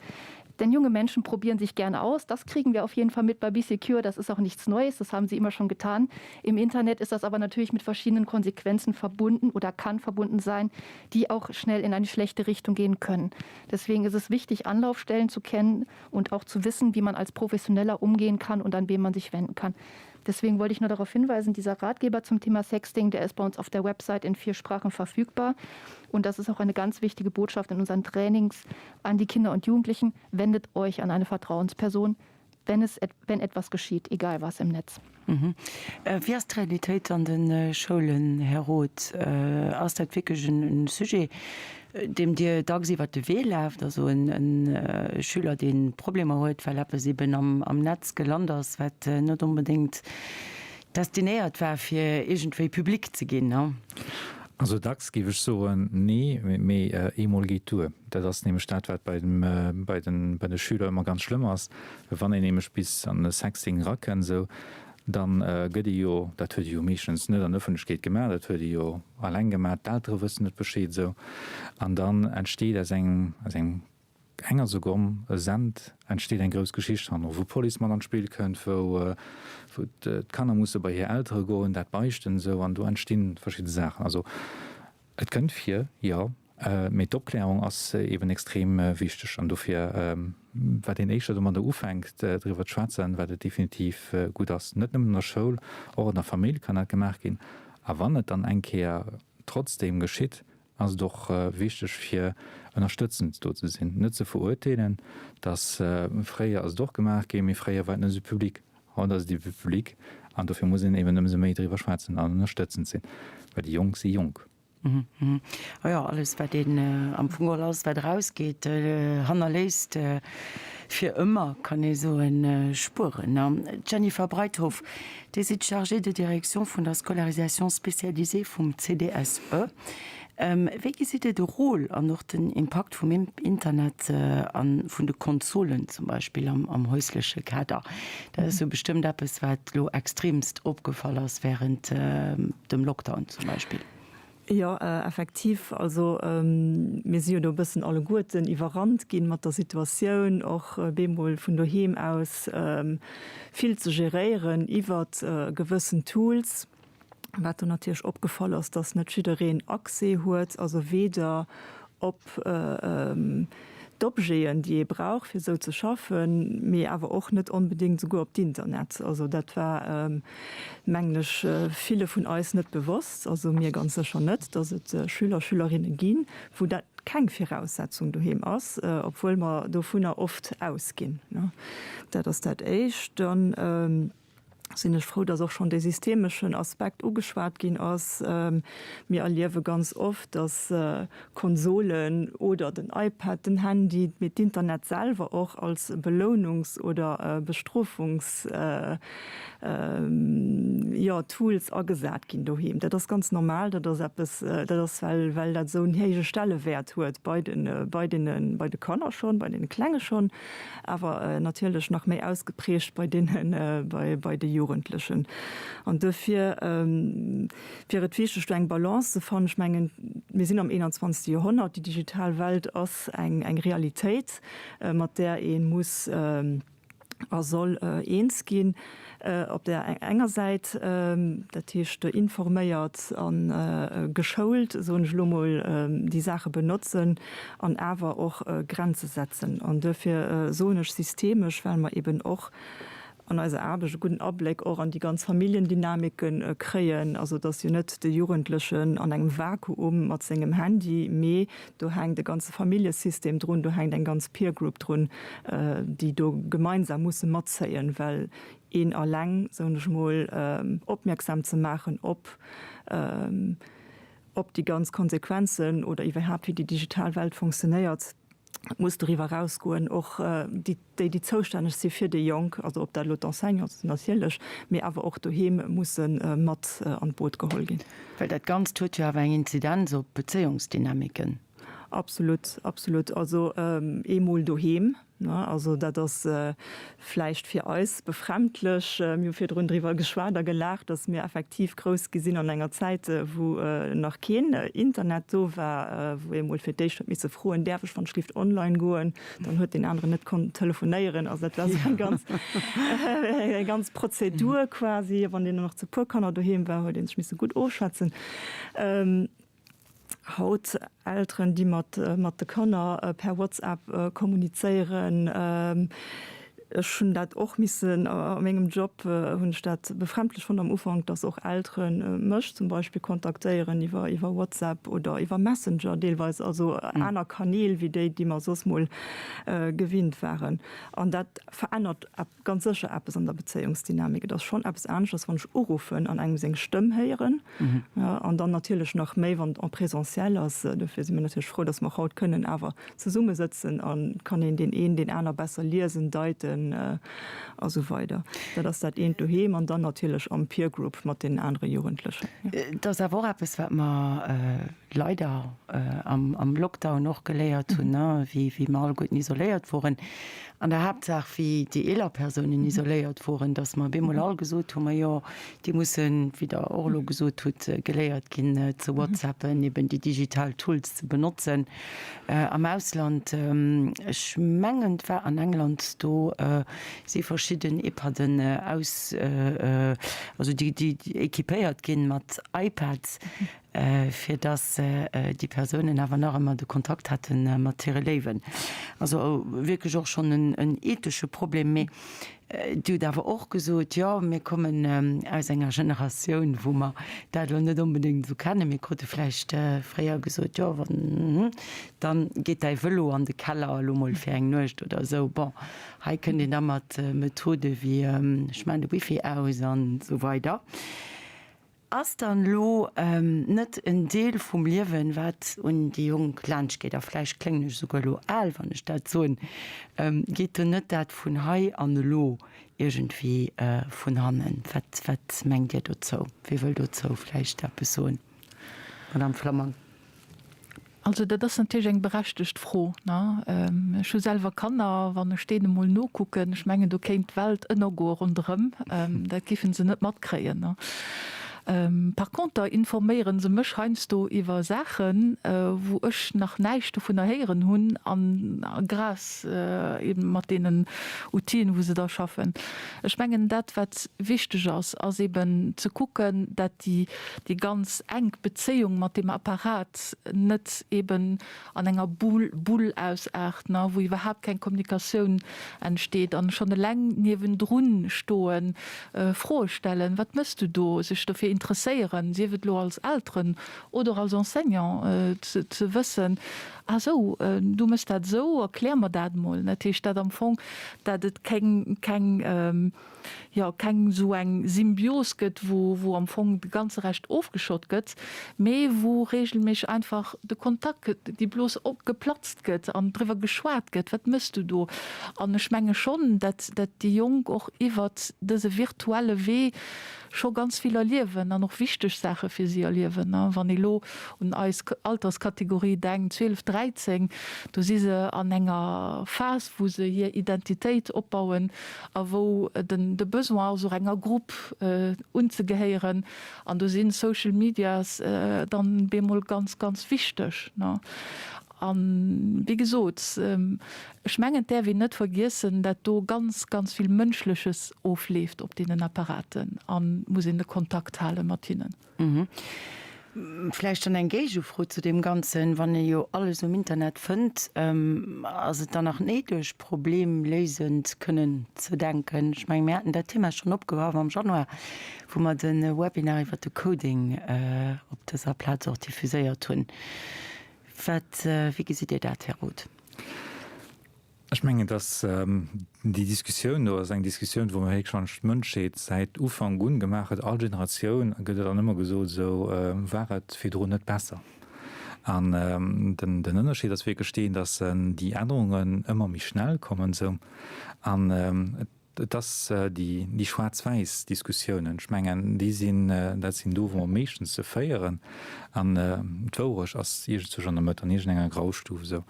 Denn junge Menschen probieren sich gerne aus. Das kriegen wir auf jeden Fall mit bei BCure. Das ist auch nichts Neues. Das haben sie immer schon getan. Im Internet ist das aber natürlich mit verschiedenen Konsequenzen verbunden oder kann verbunden sein, die auch schnell in eine schlechte Richtung gehen können. Deswegen ist es wichtig, Anlaufstellen zu kennen und auch zu wissen, wie man als Professioneller umgehen kann und an wen man sich wenden kann. Deswegen wollte ich nur darauf hinweisen, dieser Ratgeber zum Thema Sexting, der ist bei uns auf der Website in vier Sprachen verfügbar. Und das ist auch eine ganz wichtige Botschaft in unseren Trainings an die Kinder und Jugendlichen. Wendet euch an eine Vertrauensperson, wenn es wenn etwas geschieht, egal was im Netz. Mhm. Äh, wéi ass d'Realitéit an de Schoulen, Här Roth? Äh, ass dat wierklech en Sujet, deem Dir dacks iwwert de Wee laaft? Also en Schüler, dee Problemer huet, well eppes eben am Netz gelant ass, wat net onbedéngt destinéiert war, fir iergendwéi public ze ginn? Also dacks géif ech soen, nee, mee eemol geet duer. Dat ass nämlech dat, wat bei dem, bei de Schüler ëmmer ganz schlëmm ass, wann een nämlech bis an e Sexting erakënnt esou, da gëtt ee jo, dat huet ee jo meeschtens net an der Ëffentlechkeet gemaach, dat huet ee jo alleng gemaach, d'Eltere wëssen net Bescheed esou, an dann entsteet aus engem, aus engem enger Sekonn e Send, entsteet eng grouss Geschicht hanno, wou d'Police mat an d'Spill kënnt, wou wou d'Kanner musse bei hir Eltere goen, dat beichten esou, an do entsti verschidde Saachen. Also et kënnt vir, jo, mee d'Opklärung ass eeben extrem wichteg an dofir, wat een éischter domadder ufänkt driwwer ze schwätzen, wat et definitiv gutt ass, net nëmmen an der Schoul, och an der Famill kann dat gemaach ginn, a wann et dann eng Kéier trotzdeem geschitt, ass et och wichteg fir ënnerstëtzend do ze sinn, net ze verurteelen, dass fréier ass et och gemaach ginn, mee fréier war et net esou public, haut ass et ebe public an dofir muss een eben ëmsou méi driwwer schwätzen an ënnerstëtzend sinn, well déi Jonk si jonk. A jo, alles wat een am Fong geholl, alles wat erausgeet, hannerléisst fir ëmmer, kann ee soen, Spueren. Jennifer Breithoff, Dir sidd Chargée de direction vun der Scolarisation spécialisée vum CDSE. Wéi gesitt Dir de Rôle an och den Impakt vum Internet a vun de Konsolen zum Beispill am häusleche Kader? Dat ass jo bestëmmt eppes, wat elo extremst opgefall ass wärend dem Lockdown zum Beispill. Jo, effektiv. Also mir si jo do e bëssen alleguerten iwwerrannt ginn mat der Situatioun, och bemol vun doheem aus vill ze geréieren iwwert gewëssen Tools. Wat do natierlech opgefall ass, dass net jiddereen Accès huet, also weder op d'Objeten, déi ee brauch, fir esou ze schaffen, mee awer och net onbedéngt esouguer op d'Internet. Also dat war, mengen ech, ville vun eis net bewosst, also mir ganz sécher net, dass et Schüler, Schülerinne ginn, wou dat keng Viraussetzung doheem ass, obwuel mer dovunner oft ausginn. Dat ass dat Éischt. Dann sinn ech frou, dass och schonn dee systemeschen Aspekt ugeschwat ginn ass. Mir erliewe ganz oft, dass Konsolen oder den iPad, den Handy, mee d'Internet selwer och als Belounungs oder Bestrofungs jo, Tools agesat ginn doheem. Dat ass ganz normal, dat ass eppes, dat ass well well dat esou en héije Stellewäert huet bei de bei deene bei de Kanner schonn, bei deene Klenge schonn. awer natierlech nach méi ausgeprägt bei deenen, bei, bei de. Jugendlechen. An duerfir wier et wichteg, do eng Balance ze fannen. Ech mengen, mir sinn am 21. Joerhonnert, déi digital Welt ass eng Realitéit, mat där ee muss a soll eens ginn op där enger Säit, dat heescht informéiert a geschoult, soen ech elo mol, déi Saache benotzen an awer och Grenze setzen. An duerfir soen ech systemesch, well mer eben och an eiser Aarbecht e gudden Abléck och an déi ganz Familljendynamike kréien. Also et ass jo net de Jugendlechen an engem Vakuum mat sengem Handy, mee do hänkt e ganze Familljesystem drun, do hänkt eng ganz Peer Group drun, déi do gemeinsam musse matzéien, well een alleng, soen ech mol, opmierksam ze maachen op op déi ganz Konsequenzen oder iwwerhaapt wéi déi digital Welt fonctionnéiert, muss doriwwer erausgoen, och déi, déi zoustänneg si fir déi Jonk, also ob dat elo d'Enseignanten sinn natierlech, mee awer och doheem musse mat an d'Boot geholl ginn. Well dat Ganzt huet jo awer eng Inzidenz op d'Bezéiungsdynamiken. Absolut, absolut. Also eemol doheem, ne, also dat ass vläicht fir eis befremdlech. Mir hu virdrun driwwer geschwat a gelaacht, datt mir effektiv grouss gi sinn an enger Zäit, wou nach keen Internet do war, wou ee mol fir d'éischt huet misse froen, Däerf ech wann ech géif online goen? Dann huet deen aneren net konnten telefonéieren. Also dat war esou eng ganz, eng ganz Prozedur quasi. Wann een dann nach zu puer Kanner doheem war, huet ee sech misse gutt ofschwätzen. Haut Elteren, déi mat mat de Kanner per WhatsApp kommunizéieren. Ech hunn dat och missen a mengem Job hunn ech dat befremdlech fonnt am Ufank, dass och Eltere mech zum Beispill kontaktéieren iwwer iwwer WhatsApp oder iwwer Messenger deelweis, also aner Kanäl wéi déi, déi mer soss mol gewinnt waren. An dat verännert ganz sécher eppes an der Bezéiungsdynamik. Et ass schonn eppes aneschters, wann ech uruffen an engem seng Stëmm héieren, an dann natierlech nach méi, wann et en présentiel ass. Dofir si mir natierlech frou, datt mer och haut kënnen awer zesummesëtzen a kann een deen een deen aner besser liesen, deiten a sou weider. Dat ass dat eent doheem an dann natierlech am Peer Group mat deenen anere Jugendlechen. Et ass awer och eppes, wat mer leider am Lockdown och geléiert hunn, wéi mer alleguerten isoléiert woren, an der Haaptsaach wéi déi eeler Persounen isoléiert woren, datt mer op eemol all gesot hunn, majo, déi mussen, wéi Der och elo gesot hutt, geléiert ginn ze whatsappen, eben déi digital Tools ze benotzen. Am Ausland, ech mengen et war an England, do si verschidden EHPADen aus, also déi équipéiert ginn mat iPads, fir dass déi Persounen awer nach ëmmer de Kontakt hätte mat hire Léiwen. Also wierklech och schonn en ethesche Problem. Mee Dir hutt awer och gesot, jo, mir kommen aus enger Generatioun, wou mer dat elo net onbedéngt esou kennen. Mir krute vläicht fréier gesot, jo, wann, da geet däi Vëlo an de Keller elo mol fir eng Nuecht oder esou. Bon, hei kënnt een da mat Methode wéi ech maachen de Wifi aus an esou weider. Ass dann elo net en Deel vum Liewen, wat un déi Jonk laanscht geet, a vläicht kléngen ech esouguer elo al, wann ech dat soen, geet do net dat vun hei an elo iergendwéi vun hannen? Wat, wat mengt Dir dozou? Wie wëll dozou vläicht eppes soen? Madame Flammang. Also dat ass natierlech eng berechtegt Fro. Ech hu selwer Kanner, wann ech deene mol nokucken, ech mengen do kéint d'Welt ënnergoe ronderëm, dat géife se net matkréien. Par conter informéiere se mech heiansdo iwwer Saachen, wou ech nach näischt dovunner héieren hunn, a grâce eben mat deenen Outile wou se da schaffen. Ech mengen dat wat wichteg ass, ass eben ze kucken, dat déi déi ganz enk Bezéiung mat deem Apparat net eben an enger Bull ausaart, ne, wou iwwerhaapt keng Kommunikatioun entsteet an schonn eleng niewendrun stoen, Froe stellen, wat mëss du do, sech dofir interesséieren, sief et elo als Elteren oder als Enseignant, ze wëssen, ah sou, du mëss dat esou, erklär mer dat emol. Dat heescht dat am Fong, dat et keng, keng, jo, keng esou eng Symbios gëtt, wou, wou am Fong de ganze Rescht ofgeschott gëtt, mee wou regelméisseg einfach de Kontakt, déi Blos op, geplatzt gëtt an driwwer geschwat gëtt, wat mëss du do? An ech menge schonn, dat, dat déi Jonk och iwwert dëse virtuelle Wee scho ganz vill erliewen an och wichteg Saache fir si erliewen. Wann ee lo un eis Alterskategorie denkt, 12, 13. 13, do si se an enger Phas, wou se hir Identitéit opbauen a wou den de Besoin ass, och enger Grupp unzegehéieren. An do si Social Medias dann bemol ganz, ganz wichteg. A wéi gesot, ech mengen, et däerf een net vergiessen, dat do ganz, ganz vill Mënschleches ofleeft op deenen Apparaten a muss een de Kontakt hale mat hinnen. Vläicht dann eng Géigefro zu deem Ganzen, Wann ee jo alles um Internet fënnt, ass et dann nach néideg, problemléisend kënnen ze denken? Ech mengen, mir haten dat Thema schonn opgeworf am Januar, wou mer de Webinar iwwert de Coding op dëser Plaz och diffuséiert hunn. Wat, wéi gesitt Dir dat, Här Roth? Ech mengen, dass déi Diskussioun do ass eng Diskussioun, wou mer héchstwahrscheinlech d'Mënschheet säit Ufank un gemaach huet. All Generatioun gëtt et dann ëmmer gesot, esou war et virdrun net besser. An den Ënnerscheed ass wierklech deen, dass déi Ännerungen ëmmer méi schnell kommen esou. An et Et ass déi, déi schwaarz-wäiss Diskussiounen, ech mengen, déi sinn, dat sinn do, wou mer meeschtens se féieren. An d'Wourecht ass iergendzwousch an der Mëtt, an iergendenger Graustuf esou.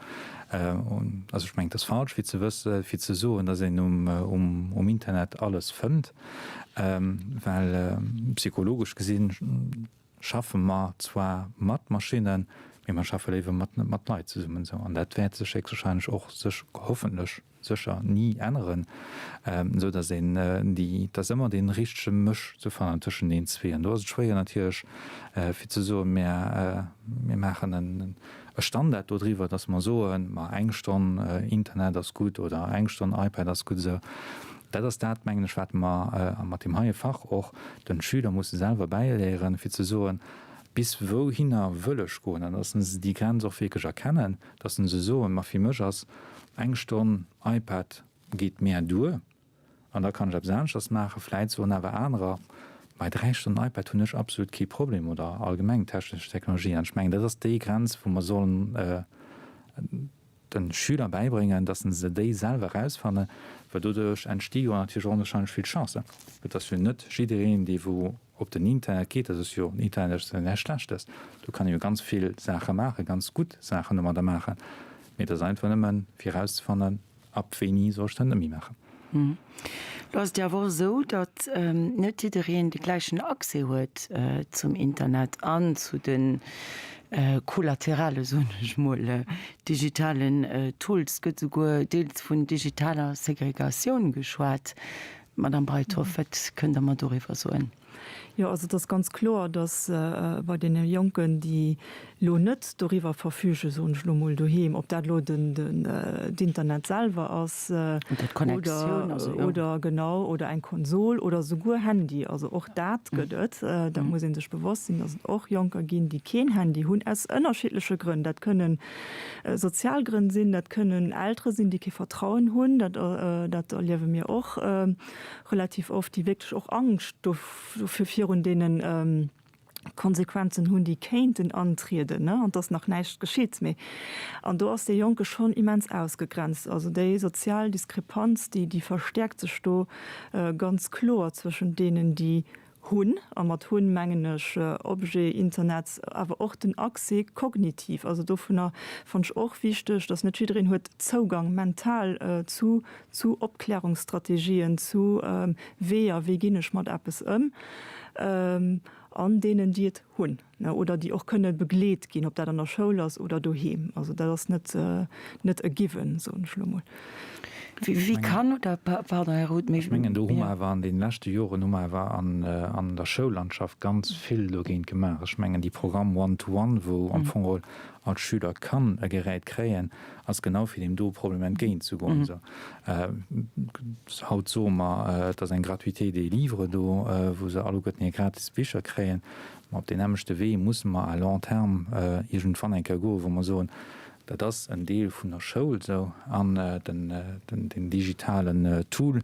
Also ech mengen, et ass falsch, fir ze wësse, fir ze soen, datt een um, um, um Internet alles fënnt, well psychologesch gesinn schaffe mer zwar mat Maschinnen, mee mer schaffe léiwer mat, mat Leit zesummen esou. An dat wäert sech héchstwahrscheinlech och sech hoffentlech sécher ni änneren, esou datt een déi, et ass ëmmer dee richtege Mësch ze fannen tëschent deenen zweeën. Do ass et schwéier natierlech fir ze soen, mir, mir maachen en e Standard dodriwwer, datt mer soen, ma eng Stonn Internet ass gutt oder eng Stonn iPad ass gutt esou. Dat ass dat, mengen ech, wat mer mat deem heie Fach och den Schüler musse selwer bäiléieren, fir ze soen, bis wouhinner wëll ech goen, an datt se déi Grenz och wierklech erkennen. Dass se soen, ma fir mech ass eng Stonn iPad geet mär duer an da kann ech eppes aneschters maachen. Vläit soen awer anerer, bei 3 Stonnen iPad hunn ech absolut kee Problem oder allgemeng technesch Technologie. An ech mengen, dat ass déi Grenz, wou mer sollen de Schüler bäibréngen, dass se déi selwer erausfannen, well doduerch entsti jo natierlech och onwahrscheinlech vill Chancen. Et ass jo net jiddereen, dee wou Op den Internet geet, dat ass jo, den Internet ass jo näischt Schlechtes, do kann ee jo ganz vill Saache maachen, ganz gutt Saachen domadder maachen, mee et ass einfach nëmmen, fir erauszefannen, ab wéini soll ech dat net méi maachen. Lo ass et jo awer och esou, datt net jiddereen de gläichen Accès huet zum Internet an zu de kollaterale, soen ech mol, digitalen Tools. Et gëtt esouguer deels vun digitaler Segregatioun geschwat. Madame Breithoff, wat kënnt Der mer doriwwer soen? Jo, also et ass ganz kloer, datt bei deene Jonken, déi elo net doriwwer verfügen, soen ech elo mol, doheem, ob dat elo d'Internet selwer ass oder genau oder eng Konsol oder souguer Handy, also och dat gëtt et, dat muss ee sech bewosst sinn, datt et och Jonker ginn, déi keen Handy hunn, aus ënnerschiddleche Grënn. Dat kënnen Sozial Grënn sinn, dat kënnen Eltere sinn, déi kee Vertrauen hunn, dat dat erliewe mir och relativ oft, déi wierklech och Angscht dofir virun deene Konsequenzen hunn, déi kéinten antrieden, an et ass nach näischt geschitt. Mee an do ass dee Jonke schonn immens ausgegrenzt. Also déi sozial Diskrepanz, déi déi verstäerkt sech do ganz kloer zwëschent deenen, déi Hunn, a mat hunn mengen ech Objet, Internet, awer och den Accès kognitiv. Also dovunner fannt ech och wichteg, dass net jiddereen huet Zougang mental zu zu Opklärungsstrategien, zu Weeër, wéi ginn ech mat eppes ëm, an deenen, déi et hunn. Oder déi och kënne begleet ginn, ob dat an der Schoul ass oder doheem. Also dat ass net net e Given, soen ech elo mol. Wie kann oder, pardon, Här Roth, mee. Ech mengen, do hu mer awer an deene leschte Joren hu mer awer an an der Schoullandschaft ganz vill dogéint gemaach. Ech mengen, déi Programm One-to-one, wou am Fong geholl all Schüler kann e Gerät kréien, ass genau fir deem do Problem entgéintzegoen. Esou, haut soe mer, et ass eng Gratuité des livres do, wou se alleguerten hir gratis Bicher kréien. Mä op deen nämmlechte Wee musse mer à long terme iergendwann eng Kéier goen, wou mer soen, dat ass en Deel vun der Schoul esou an den digitalen Tool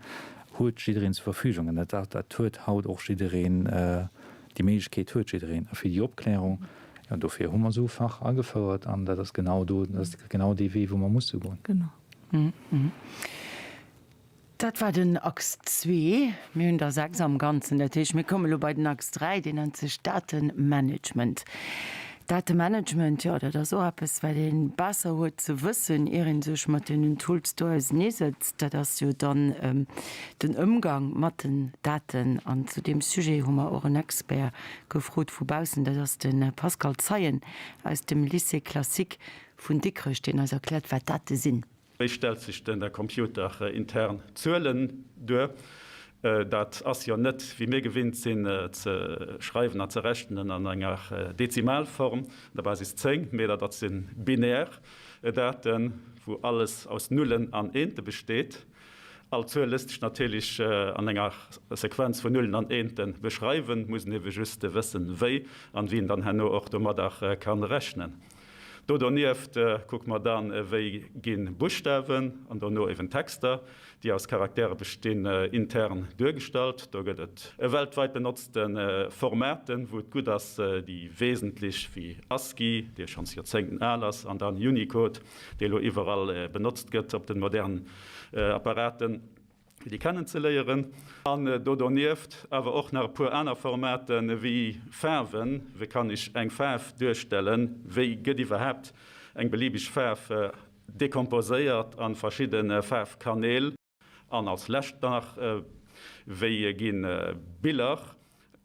huet jiddereen zur Verfügung. An dat dat huet haut och jiddereen, déi Méiglechkeet huet jiddereen. A fir déi Opklärung, jo dofir hu mer esou e Fach agefouert an dat ass genau do, dat ass genau dee Wee wou mer musse goen. Genau. Dat war den Axe zwee. Mir hunn der 6 am Ganzen. Dat heescht, mir kommen elo bei den Axe 3, deen nennt sech Datemanagement. Datemanagement, jo, dat ass och eppes, wat ee besser huet ze wëssen, ier ee sech mat deenen Tools do auseneesetzt. Dat ass jo dann den Ëmgang mat den Daten. An zu deem Sujet hu mer och en Expert gefrot vu baussen, dat ass de Pascal Zeien aus dem Lycée classique vun Dikrech, deen eis erkläert, wat Date sinn. Wéi stellt sech denn der Computer intern Zuelen duer? Dat ass jo net, wéi mir gewinnt sinn ze schreiwen an ze rechnen, an enger Dezimalform, an der Basis 10, mee dat dat si binär Daten, wou alles aus Nullen an Eente besteet. All Zuel lësst sech natierlech an enger Sequenz vun Nullen an Eente beschreiwen, muss een ebe just wëssen, wéi an wéi een dann herno och domadder kann rechnen. Do donieft kucke mer dann, wéi gi Buschtawen an dono eben Texter, déi aus Charaktere bestinn, intern duergestallt. Do gëtt et weltweit benotzte Formaten, wou et gutt ass, déi wesentlech wéi ASCII, dee schonns Joerzéngten al ass, an dann Unicode, dee elo iwwerall benotzt gëtt op den modernen Apparaten. fir déi kennen ze léieren. An do donieft awer och nach e puer aner Formaten ewéi Faarwen, wéi kann ech eng Faarf duerstellen, wéi gëtt iwwerhaapt eng beliebeg Faarf decomposéiert an verschidde Faarfkanäl. An als lescht nach, wéi gi Biller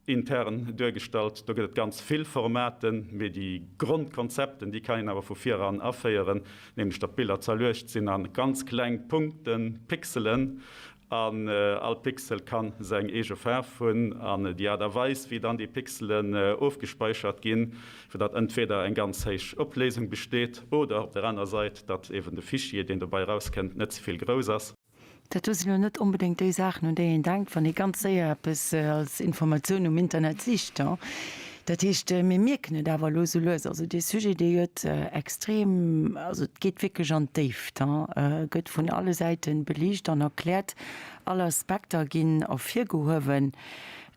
intern duergestallt. Do gëtt et ganz vill Formaten, mee déi Grondkonzepten, déi kann een awer vu viran aféieren, nämlech datt d'Biller zerluecht sinn a ganz kleng Punkten, Pixelen, an all Pixel ka seng eege Faarf hunn. An déi Aart a Weis, wéi dann déi Pixelen ofgespeichert ginn, fir datt entweder eng ganz héich Opléisung besteet oder op der aner Sait, datt eeben de Fichier, deen dobei erauskënnt, net ze vill grouss ass. Dat do sinn elo net onbedéngt déi Saachen, un déi een denkt, wann ee ganz séier eppes als Informatioun um Internet sicht. Dat heescht, mir mierken et awer elo esou lues, also dee Sujet, dee gëtt extrem, also et geet wierklech an d'Déift, gëtt vun alle Säite beliicht an erkläert, all Aspekter ginn ervirgehuewen.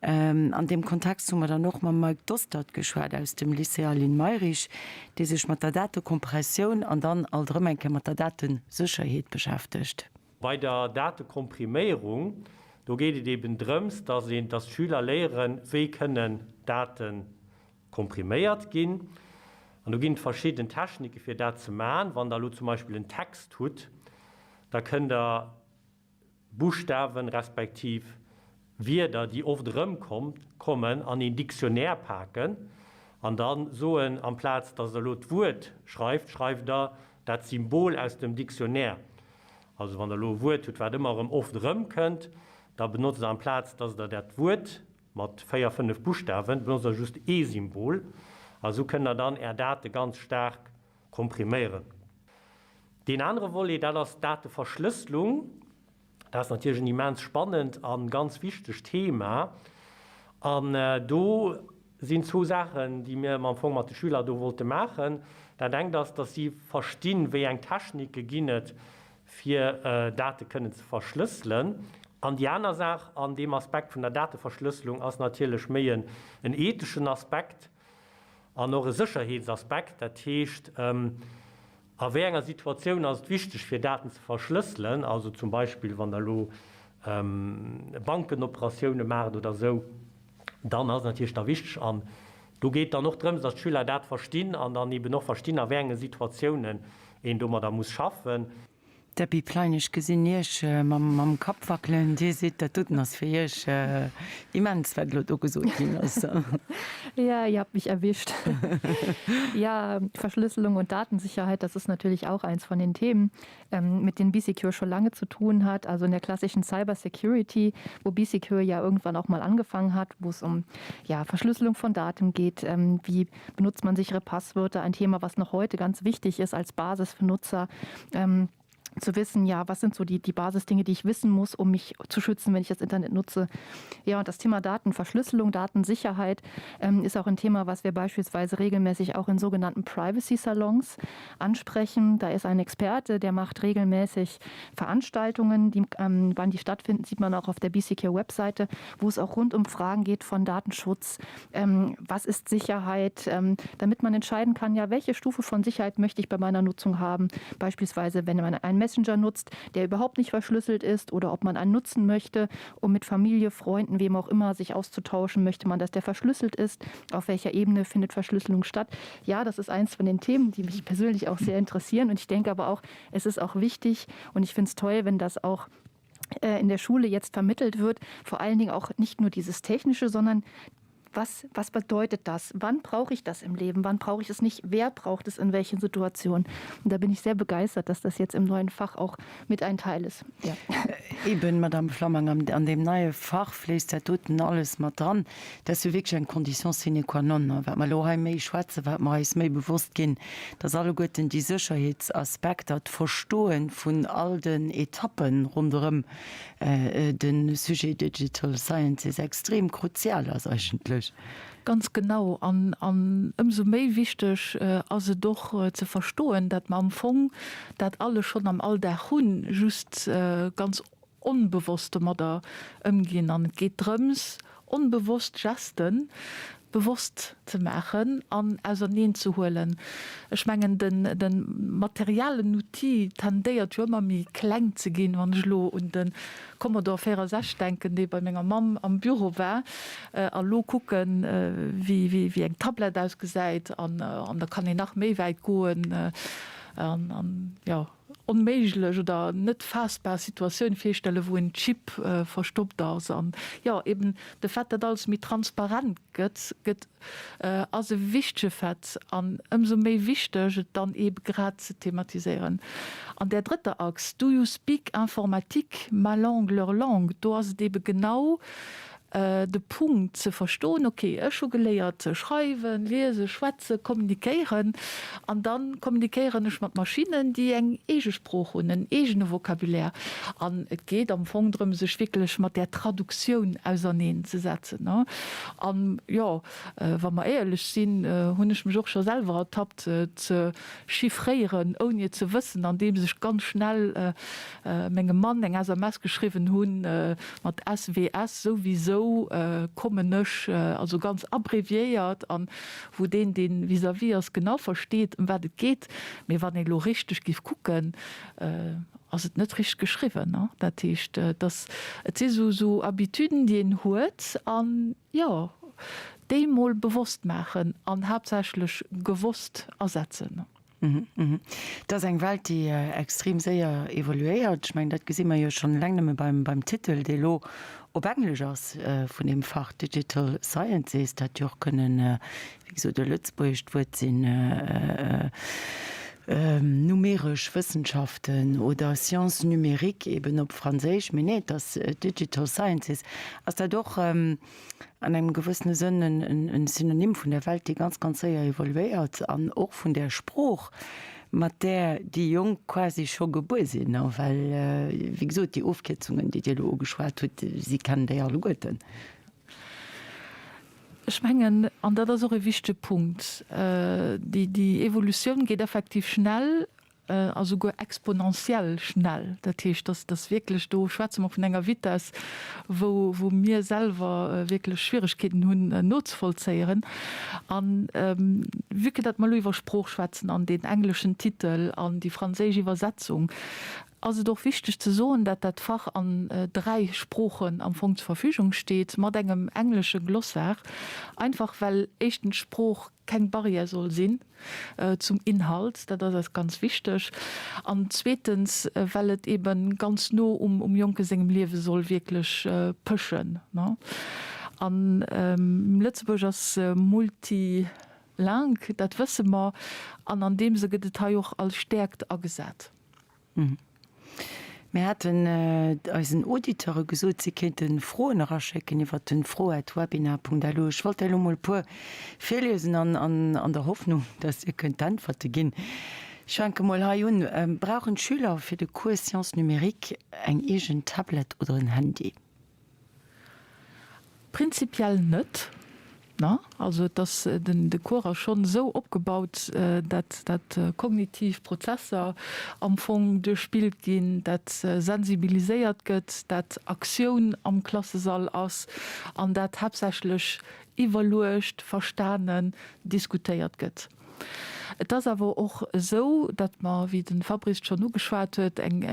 An deem Kontext hu mer dann och mam Mike Dostert geschwat aus dem Lycée Aline Mayrisch, dee sech mat der Datekompressioun an dann alt erëm eng Kéier mat der Datesécherheet beschäftegt. Bei der Datekompriméierung, do geet et eben drëms, dass een, dass d'Schüler léieren, wéi kënnen Date kompriméiert ginn. An do ginn et verschidden Technike fir dat ze man. Wann der elo zum Beispill en Text hutt, da kënnt der Buschtawen respektiv Wierder, déi oft erëmkommen, an een Dictionnaire paken an da soen, amplaz datt Der elo d'Wuert schreift, schreift Der dat Symbol aus dem Dictionnaire. Also wann Der elo e Wuert hutt, wat ëmmer erëm oft erëmkënnt, da benotzt Der amplaz datt Der dat Wuert mat 4, 5 Buschtawen, benotzt Der just ee Symbol. A sou kënnt Der dann Är Date ganz staark kompriméieren. Deen anere Volet, dat ass d'Dateverschlësselung. Dat ass natierlech en immens spannend a ganz wichtegt Thema. An do sinn zwou Saachen, déi mir am Fong mat de Schüler do wollte maachen. Dat engt ass, dass si verstinn, wéi eng Technike ginn et, fir Date kënnen ze verschlësselen. An déi aner Saach an deem Aspekt vun der Dateverschlësselung ass natierlech méi en etheschen Aspekt. An och e Sécherheetsaspekt, dat heescht, a wéi enger Situatioun ass et wichteg fir Daten ze verschlësselen, also zum Beispill wann Der elo Bankenoperatioune maacht oder esou, dann ass et natierlech da wichteg. An do geet dann och drëms, datt d'Schüler dat verstinn an dann eben och verstinn, a wéi enge Situatiounen een domadder muss schaffen. Debbie Plein, ech gesinn Iech mam Kapp wackelen. Dir sidd, dat doten ass fir Iech immens, wat elo do gesot ginn ass. Ja, ihr habt mich erwischt. Ja, Verschlüsselung und Datensicherheit, das ist natürlich auch eins von den Themen, mit denen BeSecure schon lange zu tun hat. Also in der klassischen Cybersecurity, wo BeSecure ja irgendwann auch mal angefangen hat, wo es um ja, Verschlüsselung von Daten geht, wie benutzt man sichere Passwörter, ein Thema, was noch heute ganz wichtig ist als Basis für Nutzer. Ähm, zu wissen, ja, was sind so die, die Basisdinge, die ich wissen muss, um mich zu schützen, wenn ich das Internet nutze. Ja, und das Thema Datenverschlüsselung, Datensicherheit ähm, ist auch ein Thema, was wir beispielsweise regelmäßig auch in sogenannten Privacy Salons ansprechen. Da ist ein Experte, der macht regelmäßig Veranstaltungen, die, ähm, wann die stattfinden, sieht man auch auf der BCQ Webseite, wo es auch rund um Fragen geht von Datenschutz, ähm, was ist Sicherheit, ähm, damit man entscheiden kann, ja, welche Stufe von Sicherheit möchte ich bei meiner Nutzung haben. Beispielsweise, wenn man ein Messenger Messenger nutzt, der überhaupt nicht verschlüsselt ist oder ob man einen nutzen möchte, um mit Familie, Freunden, wem auch immer sich auszutauschen, möchte man, dass der verschlüsselt ist. Auf welcher Ebene findet Verschlüsselung statt? Ja, das ist eins von den Themen, die mich persönlich auch sehr interessieren und ich denke aber auch, es ist auch wichtig und ich finde es toll, wenn das auch äh, in der Schule jetzt vermittelt wird, vor allen Dingen auch nicht nur dieses technische, sondern was, was bedeutet das? Wann brauche ich das im Leben? Wann brauche ich es nicht? Wer braucht es in welchen Situationen? Und da bin ich sehr begeistert, dass das jetzt im neuen Fach auch mit ein Teil ist. Ja. Äh, eben Madame Flammang an, an dem neie Fach fléisst dat doten alles mat dran. Dat ass jo wierklech eng Condition sine qua non, wat mer elo hei méi schwätzen, wat mer eis méi bewosst ginn, dass alleguerten déi Sécherheetsaspekter, d'Verstoe vun all den Etappen ronderëm de Sujet Digital Sciences extrem kruzial ass eigentlech. Ganz genau. An ëmsou méi wichteg ass et och ze verstoen, dat mer am Fong dat alles schonn am Alldag hunn, just ganz onbewosst domadder ëmginn. An et geet drëms, onbewosst Gesten bewosst ze maachen an auserneen ze huelen. Ech mengen, de materiellen Outil tendéiert jo ëmmer méi kleng ze ginn. Wann ech elo un de Commodore 64 denken, dee bei menger Mamm am Büro war, a lo kucken, wéi eng Tablett ausgesäit, an da kann een nach méi wäit goen an, jo. onméiglech oder net faassbar Situatioun virstellen, wou en Chip verstoppt ass. An jo, eben de Fait, dat alles méi transparent gëtt, gëtt, ass e wichtege Fait an ëmsou méi wichteg, et dann eebe grad ze thematiséieren. An där drëtter Achs, Do you speak informatique, ma langue, leur langue, do ass et eebe genau de Punkt ze verstoen, ok, ech hu geléiert schreiwen, liesen, schwätzen, kommunikéieren an da kommunikéieren ech mat Maschinnen, déi eng eege Sprooch hunn, en eegene Vocabulaire an et geet am Fong drëm, sech wierklech mat där Traduktioun auserneen ze setzen. An jo, wa mer éierlech sinn, hunn ech mech och scho selwer ertappt ze chiffréieren, ouni et ze wëssen, andeems ech ganz schnell mengem Mann eng SMS geschriwwen hunn mat SWS, souwisou kommen ech, also ganz abréviéiert an wou deen, dee vis-à-vis ass, genau versteet, ëm wat et geet. Mee wann ee lo richteg giff kucken, ass et net richteg geschriwwen. Dat heescht, dass et si sou Habituden, déi een huet an, jo, déi mol bewosst maachen an haaptsächlech gewosst asetzen. Et ass eng Welt, déi extrem séier evoluéiert. Ech mengen, dat gesi mer jo schonn eleng nëmme beim Titel, dee elo op Englesch ass vun deem Fach Digital Sciences. Dat hätt jo och kënnen, wéi gesot, e lëtzebuergescht Wuert sinn, numeresch Wëssenschaften oder Sciences numériques eben op Franséisch. Mee nee, et ass Digital Sciences. Ass dat och an engem gewëssene Sënn en Synonym vun der Welt, déi ganz, ganz séier evoluéiert an och vun där Sprooch, mat där déi Jonk quasi scho gebuer sinn, well, wéi gesot, déi Ofkierzungen, déi Dir elo ugeschwat hutt, si kennen déi alleguerten. Ech mengen, an dat ass och e wichtege Punkt, déi Evolutioun geet effektiv schnell a souguer exponentiell schnell. Dat heescht, dass dass wierklech, do schwätze mer vun enger Vitesse, wou wou mir selwer wierklech Schwieregkeeten hunn nozevollzéieren. An vue que dat mer elo iwwer Sprooch schwätzen an deen engleschen Titel an déi franséisch Iwwersetzung, ass et och wichteg ze soen, dat dat Fach an dräi Sproochen am Fong zur Verfügung steet, mat engem englesche Glossaire, einfach well éischtens d'Sprooch keng Barrière soll sinn zum Inhalt, dat ass eis ganz wichteg, an zweetens, well et ebe ganz no um Jonke sengem Liewe soll wierklech pëschen. An Lëtzebuerg ass multilingue, dat wësse mer, an an deem Sënn gëtt et hei och als Stäerkt agesat. Mir haten eisen Auditeure gesot, si kéinte Froen eraschécken iwwer den fro@webinar.lu. Ech wollt der elo mol e puer virliesen an an der Hoffnung, dass Dir kënnt Äntwerte ginn. Ech fänke mol hei un, Brauchen d'Schüler fir de Cours Sciences numériques eng eegen Tablett oder en Handy? Prinzipiell net. Also et ass, den de Cours ass schonn esou opgebaut, dat dat kognitiv Prozesser am Fong duerchspillt ginn, dat sensibiliséiert gëtt, dat Aktioun am Klassesall ass an dat haaptsächlech iwwerluecht, verstanen, diskutéiert gëtt. Et ass awer och esou, datt mer, wéi de Fabrice et schonn ugeschwat huet, eng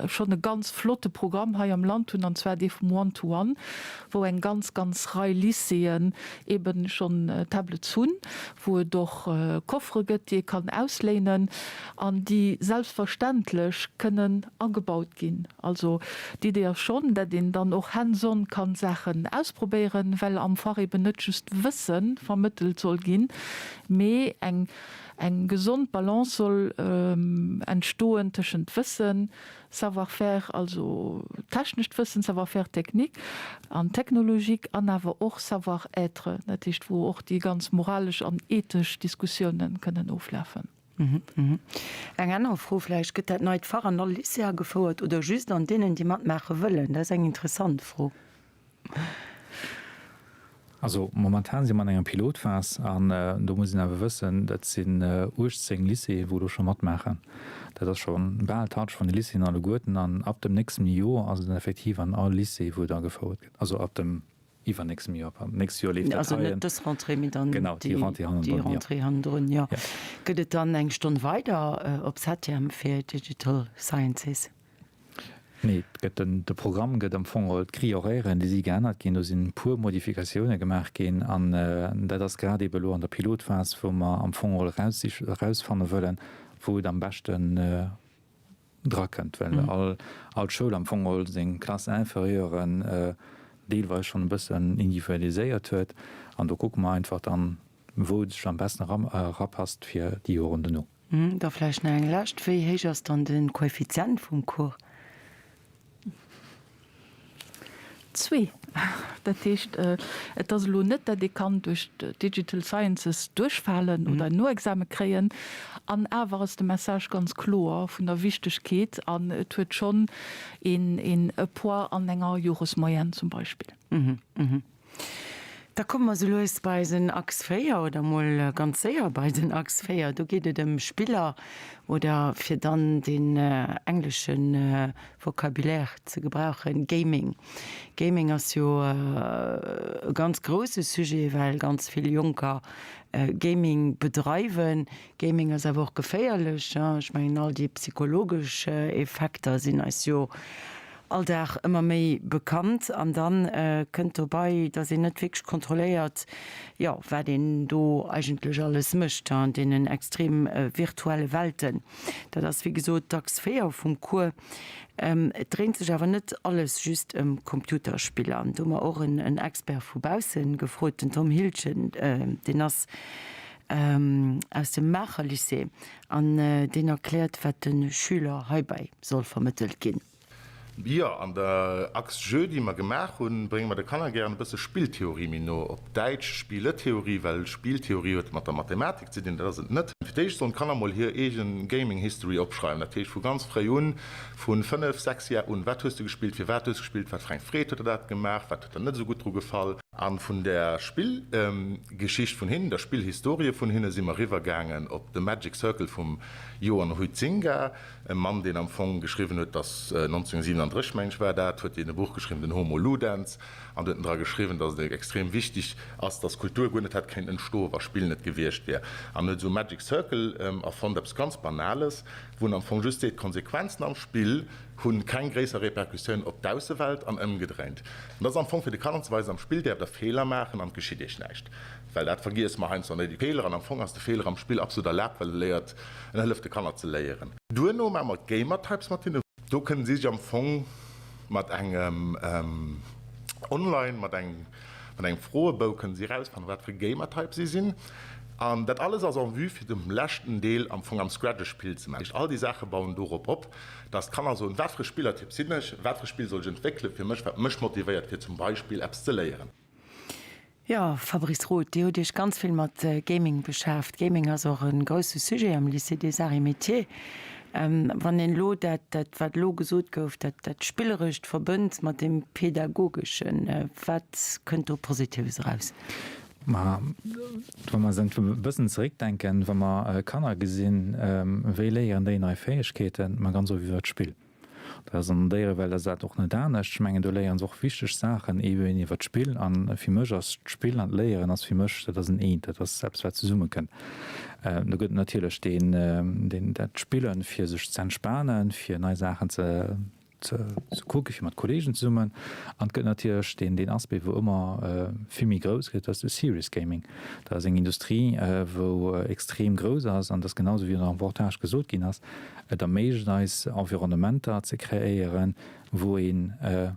schonn e ganz flotte Programm hei am Land hunn, an zwar dee vum One-to-One, wou eng ganz, ganz Rei Lycéeën eebe schonn Tablets hunn, wou et och Koffere gëtt, déi ee kann ausléinen an déi selbstverständlech kënnen agebaut ginn. Also d'Idee ass schonn, dat een dann och hands-on kann Saachen ausprobéieren, well am Fach eben net just Wësse vermëttelt soll ginn, mee eng eng gesond Balance soll entstoen tëschent Wëssen, Savoir-faire, also technescht Wëssen, Savoir-faire technique an technologique, an awer och Savoir-être, dat heescht wou och déi ganz moralesch an ethesch Diskussiounen kënnen oflafen. Eng aner Fro vläicht, Gëtt dat neit Fach an all Lycée agefouert oder just an deenen, déi matmaache wëllen? Dat ass eng interessant Fro. Also momentan si mer an enger Pilotphas an do muss een awer wëssen, dat sinn 18 Lycéeë wou elo scho matmaachen. Dat ass scho bal d'Halschent vun de Lycéeën alleguerten an ab dem nächsten Joer ass et dann effektiv an all Lycée wou et agefouert gëtt, also ab dem iwwernächstem Joer, pardon, d'nächst Joer leeft dat Also hei. net dës Rentrée, mee dann Genau, déi Rentrée hannendrun, déi jo. Rentrée hannendrun, jo. Gëtt et dann eng Stonn weider op Septième fir Digital Sciences? Nee, et gëtt den, de Programm gëtt am Fong geholl, d'Grille horairen, déi si geännert ginn, do sinn e puer Modifikatioune gemaach ginn an dat ass grad eebe elo an der Pilotphas, wou mer am Fong geholl eraussich, erausfanne wëllen, wou et am beschten drakënnt, well all, all Schoul am Fong geholl seng Classes inférieuren deelweis schonn e bëssen individualiséiert huet an do kucke mer einfach dann, wou et sech am besten erapasst fir déi Joren dono. Da vläicht nach eng lescht, Wéi héich ass dann de Koeffizient vum Cours? Zwee. Dat heescht, et ass elo net, datt ee kann duerch d'Digital Sciences duerchfalen oder en Noexame kréien. An awer ass de Message ganz kloer vun der Wichtegkeet an et huet schonn een e Poids an enger Joresmoyenne zum Beispill. Da komme mer sou lues bei eisen Achs 4, oder mol ganz séier bei den Achs 4. Do geet et ëm Spiller, oder fir dann deen englesche Vocabulaire ze gebrauchen, Gaming. Gaming ass jo e ganz grousse Sujet, well ganz vill Jonker Gaming bedreiwen. Gaming ass awer och geféierlech. Ech mengen, all déi psychologesch Effekter sinn eis jo all Dag ëmmer méi bekannt. An dann kënnt dobei, dass een net wierklech kontrolléiert, jo, wat een do eigentlech alles mécht an deenen extrem virtuelle Welten. Dat ass, wéi gesot, dacks 4 vum Cours. Et dréint sech awer net alles just ëm Computerspiller. An do hu mer och en Expert vu bausse gefrot, den Tom Hildgen, deen ass aus dem Maacher Lycée an deen erkläert, wat de Schüler heibäi soll vermëttelt ginn. Jo, an der Axe Jeu, déi mer gemaach hunn, brénge mer de Kanner gären e bësse Spilltheorie méi no, op Däitsch Spieletheorie, well Spilltheorie huet mat der Mathematik ze dinn, dat ass et net. Fir d'éischt sollen d'Kanner mol hir eegen Gaming History opschreiwen, dat heescht vu ganz fréi un, vu 5, 6 Jar un, wat hues du gespillt, firwat hues du gespillt, wat fir eng Freed huet der dat gemaach, wat huet der net esou gutt dru gefall. A vun der Spillgeschicht vun hinnen, der Spillhistorie vun hinne si mer eriwwergaangen op de Magic Circle vum Johan Huizinga, E Mann, deen am Fong geschriwwen huet, datt 1937, meng ech war dat, huet deen e Buch geschriwwen, den Homo Ludens, an do huet en dra geschriwwen, datt et extrem wichteg ass, datt Kultur guer net hätt kéinten entstoen, wa Spill net gewiescht wier. An huet esou e Magic Circle erfonnt, eppes ganz Banales, wou en am Fong just seet, d'Konsequenzen am Spill hu keng gréisser Repercussioun op d'Aussewelt an ëmgedréint. An dat ass am Fong fir de Kanner ze weisen, am Spill däerft der Feeler maachen an et geschitt iech näischt. Well dat vergiesse mer heiansdo, déi Feeler, an am Fong ass de Feeler am Spill absolut erlaabt, well e léiert, En hëlleft de Kanner ze léieren. Duerno maache mer Gamertypes mat hinnen. Do kënnen si sech am Fong mat engem online, mat engem mat engem Froebou kënnen si erausfannen, wat fir e Gamertype si sinn. An dat alles ass en vue fir dem leschten Deel am Fong am Scratch e Spill ze maachen. All déi Saache bauen dorop op, dass d'Kanner soen, wat fir e Spillertyp sinn ech, wat fir e Spill soll ech entwéckele fir mech, wat mech motivéiert fir zum Beispill eppes ze léieren. Jo, Fabrice Roth, Dir hutt Iech ganz vill mat Gaming beschäft. Gaming ass och e grousse Sujet am Lycée des Arts et Métiers. Wann een elo dat, dat wat elo gesot gouf, dat, dat Spillerescht verbënnt mat deem Pedagogeschen, wat kënnt do Positives eraus? Ma wa mer e bëssen zeréckdenken, wa mer Kanner gesinn, wéi léieren déi nei Fäegkeeten? Ma ganz oft iwwer d'Spill. Dat ass an der Déierewelt ass dat och net anescht. Ech mengen, do léiere se och wichteg Saachen eben iwwer d'Spill. A fir mech ass d'Spill an d'Léieren ass fir mech, dat ass en Eent, dat ass eppes wat zesummekënnt. Do gëtt et natierlech deen, deen dat Spillen, fir sech ze entspanen, fir nei Saachen ze ze kucken, fir mat Kolleegen zesummen. An et gëtt natierlech deen, deen Aspect, wou ëmmer vill méi grouss gëtt, dat ass de Serious Gaming. Dat ass eng Industrie, wou extrem grouss ass an dat ass genau esou wéi an der Reportage gesot ginn ass, et erméiglecht eis, Environnementer ze kreéieren, wou ee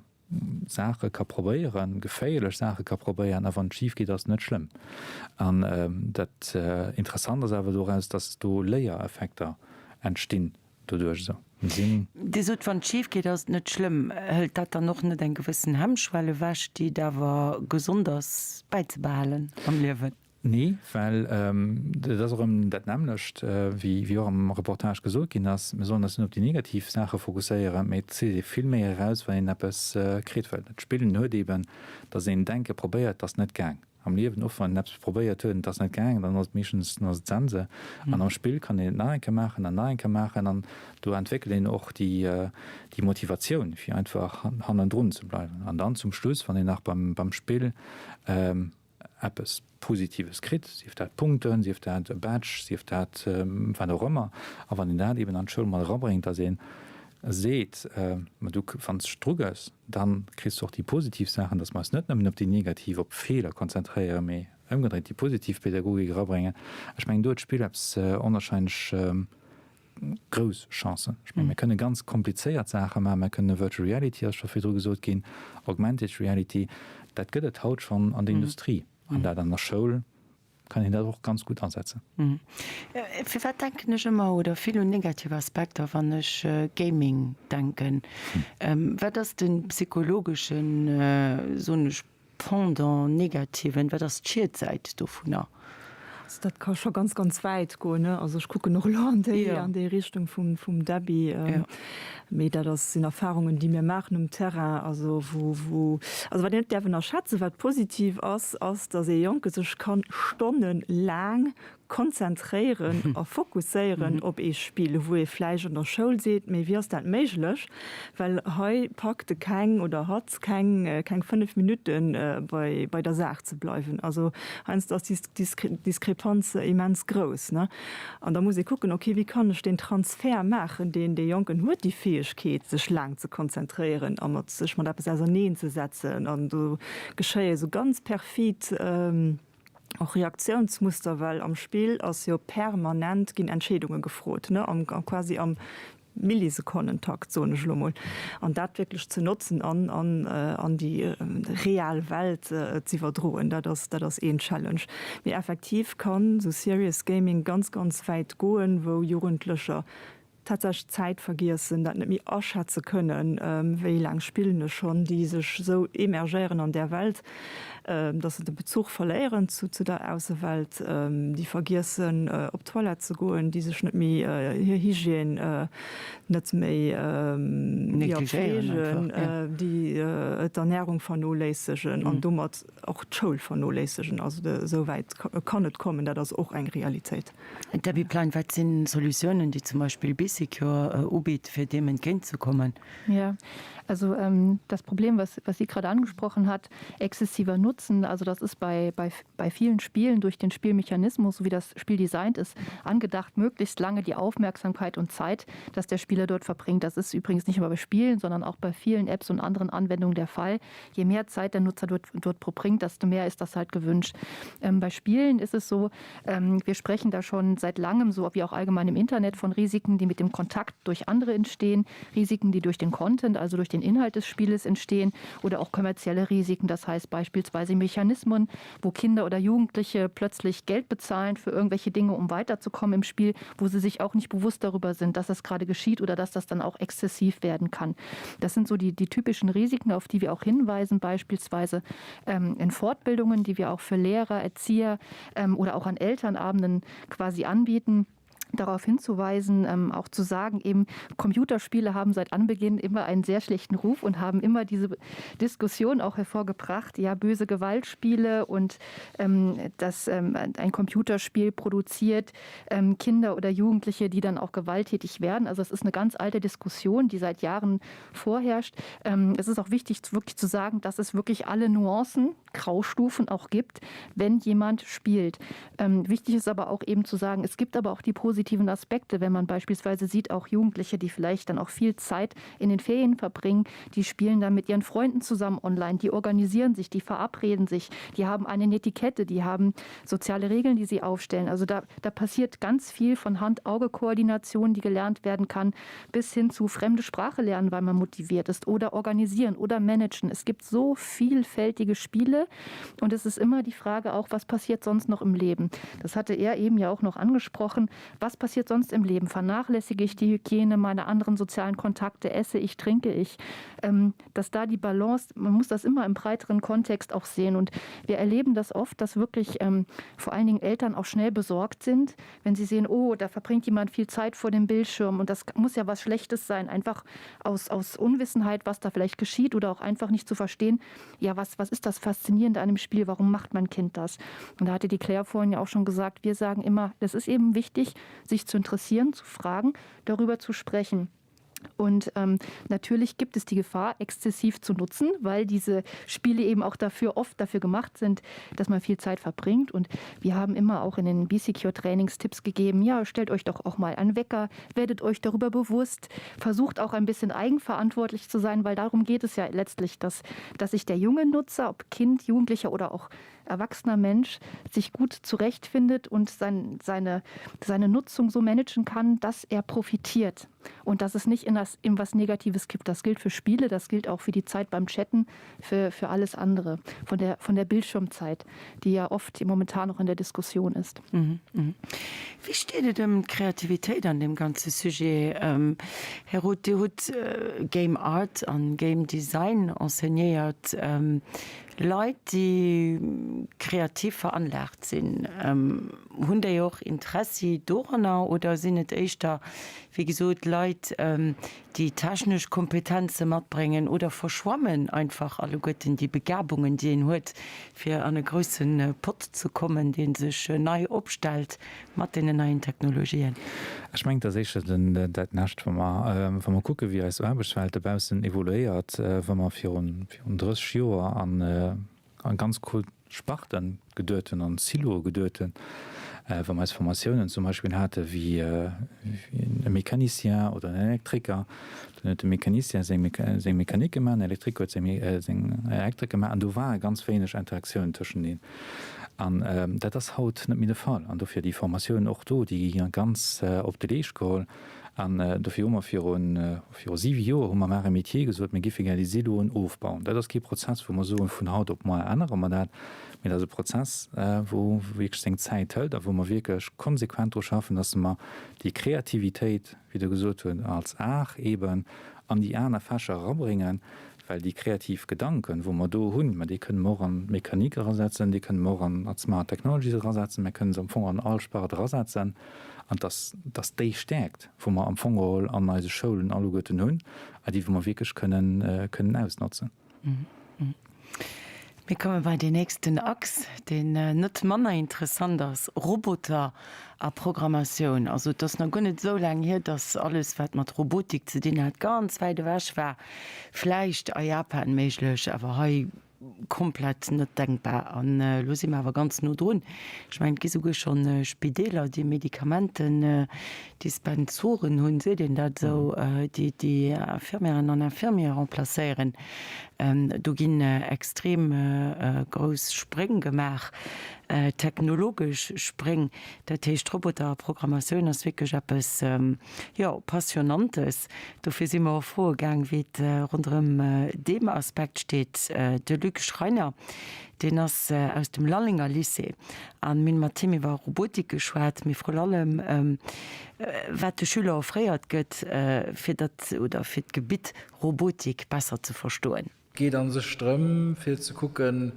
Saache ka probéieren, geféierlech Saache ka probéieren a wann et schif geet, ass et net schlëmm. An dat Interessant ass awer doraus, dass do Léiereffekter entstinn doduerch esou sinn. Dir sot, wann et schif geet, ass et net schlëmm. Hëlt dat dann och net eng gewëssen Hemmschwell ewech, déi et awer gesond ass bäizebehalen am Liewen? Nee, well et ass erëm dat nämmlecht, wéi och am Reportage gesot ginn ass, Mir sollen eis net op déi negativ Saache fokusséieren, mee et zitt ee vill méi eraus, wann een eppes kritt. Well d'Spillen huet eeben, datt een Denke probéiert, et ass net gaang. Am Liewen och, wann een eppes probéiert huet an et ass net gaang, dann ass et meeschtens, dann ass et Sense. An am Spill kann een et nach eng Kéier maachen an nach eng Kéier maachen an do entwéckelt een och déi, déi Motivatioun, fir einfach hannendrun ze bleiwen. An dann zum Schluss, wann een nach beim, beim Spill eppes Positives kritt, sief dat Punkten, sief dat e Badge, sief dat wat och ëmmer, a wann een dat eben an d'Schoul mat erabréngt, datt ee seet, ma du, wann s de dru gëss, da kriss de och déi positiv Saachen, datt mer eis net nëmmen op déi negativ, op d'Feeler konzentréieren, mee ëmgedréit déi positiv Pädagogik erabréngen. Ech mengen, do huet d'Spill eppes onwahrscheinlech grouss Chancen. Ech mengen, mir kënne ganz komplizéiert Saache maachen, mir kënne Virtual Reality, ass scho virdru gesot ginn, Augmented Reality, dat gëtt et haut schonn an der Industrie an dat an der Schoul kann een dat och ganz gutt asetzen. Firwat denken ech ëmmer oder vill un negativ Aspekter, wann ech Gaming denken? Wat ass de psychologeschen, soen ech, Pendant negativen, wat ass d'Schiedsäit dovunner? Also dat ka scho ganz, ganz wäit goen, ne? Also ech kucken och elo an déi, an déi Richtung vum, vum Debbie. Mee dat ass, sinn Erfahrungen, déi mir maachen um Terrain, also wou, wou, also wat een net däerf ënnerschätzen, wat positiv ass, ass, datt ee Jonke sech kann stonnelaang konzentréieren a fokusséieren op ee Spill, wou ee vläicht an der Schoul seet, mee wéi ass dat méiglech, well hei packt e keng oder hatt keng keng 5 Minutte bei bei der Saach ze bleiwen. Also heiansdo ass déi Diskrepanz immens grouss, ne? An da muss ee kucken, okay, wéi kann ech deen Transfert maachen, deen dee Jonken huet déi Fäegkeet, sech laang ze konzentréieren a mat sech mat eppes auserneenzesetzen an do geschéie sou ganz perfid och Reaktiounsmuster, well am Spill ass jo permanent ginn Entscheedunge gefrot, ne, am quasi am Millisekonnentakt, soen ech elo mol, an dat wierklech ze notzen an an an déi real Welt z'iwwerdroen, dat ass dat ass een Challenge. Mee effektiv kann esou Serious Gaming ganz, ganz wäit goen, wou Jugendlecher tatsächlech d'Zäit vergiessen, dat net méi aschätze kënnen, wéi laang spillen ech schonn, déi sech esou immergéieren an där Welt, dass se de Bezuch verléieren zu der Aussewelt, déi vergiessen op d'Toilette ze goen, déi sech net méi hir Hygiène net méi fleegen, déi d'Ernärung vernoléissegen an domat och d'Schoul vernoléissegen. Also esou wäit kann et kommen, dat ass och eng Realitéit. Debbie Plein, Wat sinn Solutiounen, déi zum Beispill BeeSecure ubitt, fir deem entgéintzekommen? Ja, also ähm, das Problem, was, was sie gerade angesprochen hat, exzessiver Nutzen, also das ist bei, bei, bei vielen Spielen durch den Spielmechanismus, so wie das Spiel designt ist, angedacht, möglichst lange die Aufmerksamkeit und Zeit, dass der Spieler dort verbringt. Das ist übrigens nicht immer bei Spielen, sondern auch bei vielen Apps und anderen Anwendungen der Fall. Je mehr Zeit der Nutzer dort, dort verbringt, desto mehr ist das halt gewünscht. Ähm, bei Spielen ist es so, ähm, wir sprechen da schon seit langem, so wie auch allgemein im Internet, von Risiken, die mit dem Kontakt durch andere entstehen, Risiken, die durch den Content, also durch den Inhalt des Spieles entstehen oder auch kommerzielle Risiken, das heißt beispielsweise Mechanismen, wo Kinder oder Jugendliche plötzlich Geld bezahlen für irgendwelche Dinge, um weiterzukommen im Spiel, wo sie sich auch nicht bewusst darüber sind, dass das gerade geschieht oder dass das dann auch exzessiv werden kann. Das sind so die, die typischen Risiken, auf die wir auch hinweisen, beispielsweise ähm, in Fortbildungen, die wir auch für Lehrer, Erzieher ähm, oder auch an Elternabenden quasi anbieten. darauf hinzuweisen, ähm, auch zu sagen, eben Computerspiele haben seit Anbeginn immer einen sehr schlechten Ruf und haben immer diese Diskussion auch hervorgebracht, ja böse Gewaltspiele und ähm, dass ähm, ein Computerspiel produziert ähm, Kinder oder Jugendliche, die dann auch gewalttätig werden. Also es ist eine ganz alte Diskussion, die seit Jahren vorherrscht. Ähm, es ist auch wichtig wirklich zu sagen, dass es wirklich alle Nuancen, Graustufen auch gibt, wenn jemand spielt. Ähm, wichtig ist aber auch eben zu sagen, es gibt aber auch die positiven Aspekte, wenn man beispielsweise sieht, auch Jugendliche, die vielleicht dann auch viel Zeit in den Ferien verbringen, die spielen dann mit ihren Freunden zusammen online, die organisieren sich, die verabreden sich, die haben eine Netiquette, die haben soziale Regeln, die sie aufstellen. Also da, da passiert ganz viel von Hand-Auge-Koordination, die gelernt werden kann, bis hin zu fremde Sprache lernen, weil man motiviert ist oder organisieren oder managen. Es gibt so vielfältige Spiele und es ist immer die Frage auch, was passiert sonst noch im Leben. Das hatte er eben ja auch noch angesprochen. Was passiert sonst im Leben? Vernachlässige ich die Hygiene meiner anderen sozialen Kontakte? Esse ich, trinke ich? Ähm, dass da die Balance, man muss das immer im breiteren Kontext auch sehen. Und wir erleben das oft, dass wirklich ähm, vor allen Dingen Eltern auch schnell besorgt sind, wenn sie sehen, oh, da verbringt jemand viel Zeit vor dem Bildschirm und das muss ja was Schlechtes sein, einfach aus, aus Unwissenheit, was da vielleicht geschieht oder auch einfach nicht zu verstehen, ja, was, was ist das Faszinierende an dem Spiel, warum macht mein Kind das? Und da hatte die Claire vorhin ja auch schon gesagt, wir sagen immer, es ist eben wichtig, sich zu interessieren, zu fragen, darüber zu sprechen. Und ähm, natürlich gibt es die Gefahr, exzessiv zu nutzen, weil diese Spiele eben auch dafür oft dafür gemacht sind, dass man viel Zeit verbringt. Und wir haben immer auch in den BCQ-Trainings Tipps gegeben, ja, stellt euch doch auch mal einen Wecker, werdet euch darüber bewusst, versucht auch ein bisschen eigenverantwortlich zu sein, weil darum geht es ja letztlich, dass, dass sich der junge Nutzer, ob Kind, Jugendlicher oder auch erwachsener Mensch, sich gut zurechtfindet und sein, seine, seine Nutzung so managen kann, dass er profitiert und dass es nicht in das in was Negatives gibt. Das gilt für Spiele, das gilt auch für die Zeit beim Chatten, für, für alles andere von der, von der Bildschirmzeit, die ja oft momentan noch in der Diskussion ist. Mhm, mhm. Wéi steet et ëm d'Kreativitéit an deem ganze Sujet? Ähm, Här Roth, Dir hutt äh, Game Art an Game Design enseignéiert. Ähm, Leit, déi kreativ veranlaagt sinn, ähm, hunn déi och Interessi doranner oder sinn et éischter, wéi gesot, Leit, déi technesch Kompetenze matbréngen oder verschwammen einfach alleguerten déi Begabungen, déi een huet, fir an e grousse Pott ze kommen, dee sech nei opstellt mat deenen neien Technologien? Ech mengen, et ass éischter dat Lescht, wa mer, wa mer kucken, wéi eis Aarbechtswelt dobaussen evoluéiert, wa mer virun 30 Joer an a ganz cool Sparten geduet hunn, an Siloe geduet hunn, wa mer eis Formatiounen zum Beispill hate wéi e Mécanicien oder en Elektriker, dann huet de Mécanicien seng Mécanique gemaach, den Elektriker huet seng Elektrik gemaach an do ware ganz wéineg Interaktioun tëscheneen. An dat ass haut net méi de Fall an dofir déi Formatiounen och do, déi gi ganz op de Leescht geholl. An dofir hu mer viru viru siwe Joer hu mer Arts et Métiers gesot, mir géife gär déi Siloen ofbauen. Dat ass kee Prozess, wou mer soen, vun haut op moar ännere mer dat, mee dat ass e Prozess, wou wierklech seng Zäit hëlt a wou mer wierklech konsequent dru schaffen, dass mer déi Kreativitéit, wéi Der gesot hutt, als Art eeben an déi aner Fächer erabréngen, well déi kreativ Gedanken, wou mer do hunn, mä déi kënne mer och an d'Mechanik erasetzen, déi kënne mer och an d'Smart Technologies erasetzen, mer kënne se am Fong an all Spart erasetzen. An dass, dass déi Stäerkt, wou mer am Fong geholl an eise Schoulen alleguerten hunn, a déi wou mer wierklech kënnen, kënnen ausnotzen. Mir komme bei deen nächsten Achs, deen net manner interessant ass, Roboter a Programmatioun. Also et ass nach guer net esou laang hier, dass alles, wat mat Robotik ze dinn hat, ganz wäit ewech war. Vläicht a Japan méiglech, awer hei komplett net denkbar. An elo si mer awer ganz no drun. Ech mengen, et gi souguer scho Spideeler, déi Medikamenten-Dispensoren hunn, seet een dat esou, déi déi Infirmièren an Infirmiere remplacéieren. Do ginn extrem grouss Spréng gemaach, technologesch Spréng. Dat heescht, Roboter a Programmatioun ass wierklech eppes, jo, Passionantes. Dofir si mer och froe gaang, wéi et ronderëm deem Aspekt steet. De Luc Schreiner, deen ass aus dem Lallenger Lycée an mir hunn mat him iwwer Robotik geschwat, mee vrun allem wat de Schüler offréiert gëtt, fir datt oder fir d'Gebitt Robotik besser ze verstoen. Geet an sech drëm fir ze kucken,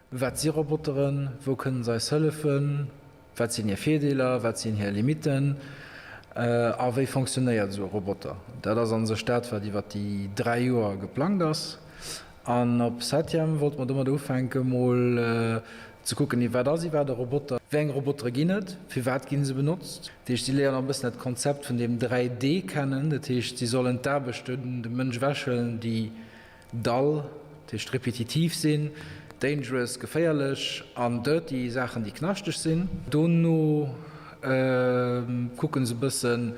wat si Roboteren, wou kënnen se eis hëllefen, wat sinn hir Virdeeler, wat sinn hir Limitten. A wéi fonctionnéiert esou e Roboter? Dat ass a sech dat, wat iwwer déi 3 Joer geplangt ass. An op Septième wollte mer domat ufänken, mol ze kucken, wat ass iwwerhaapt e Roboter, wéi eng Robotere ginn et, firwat gi se benotzt. Dat heescht, si léieren och e bëssen dat Konzept vun deem 3D kennen. Dat heescht, si sollen d'Aarbechten dem Mënsch ewechhuelen, déi dull, dat heescht repetitiv sinn, dangerous, geféierlech, an dirty, Saachen, déi knaschteg sinn. Dono kucke se e bëssen,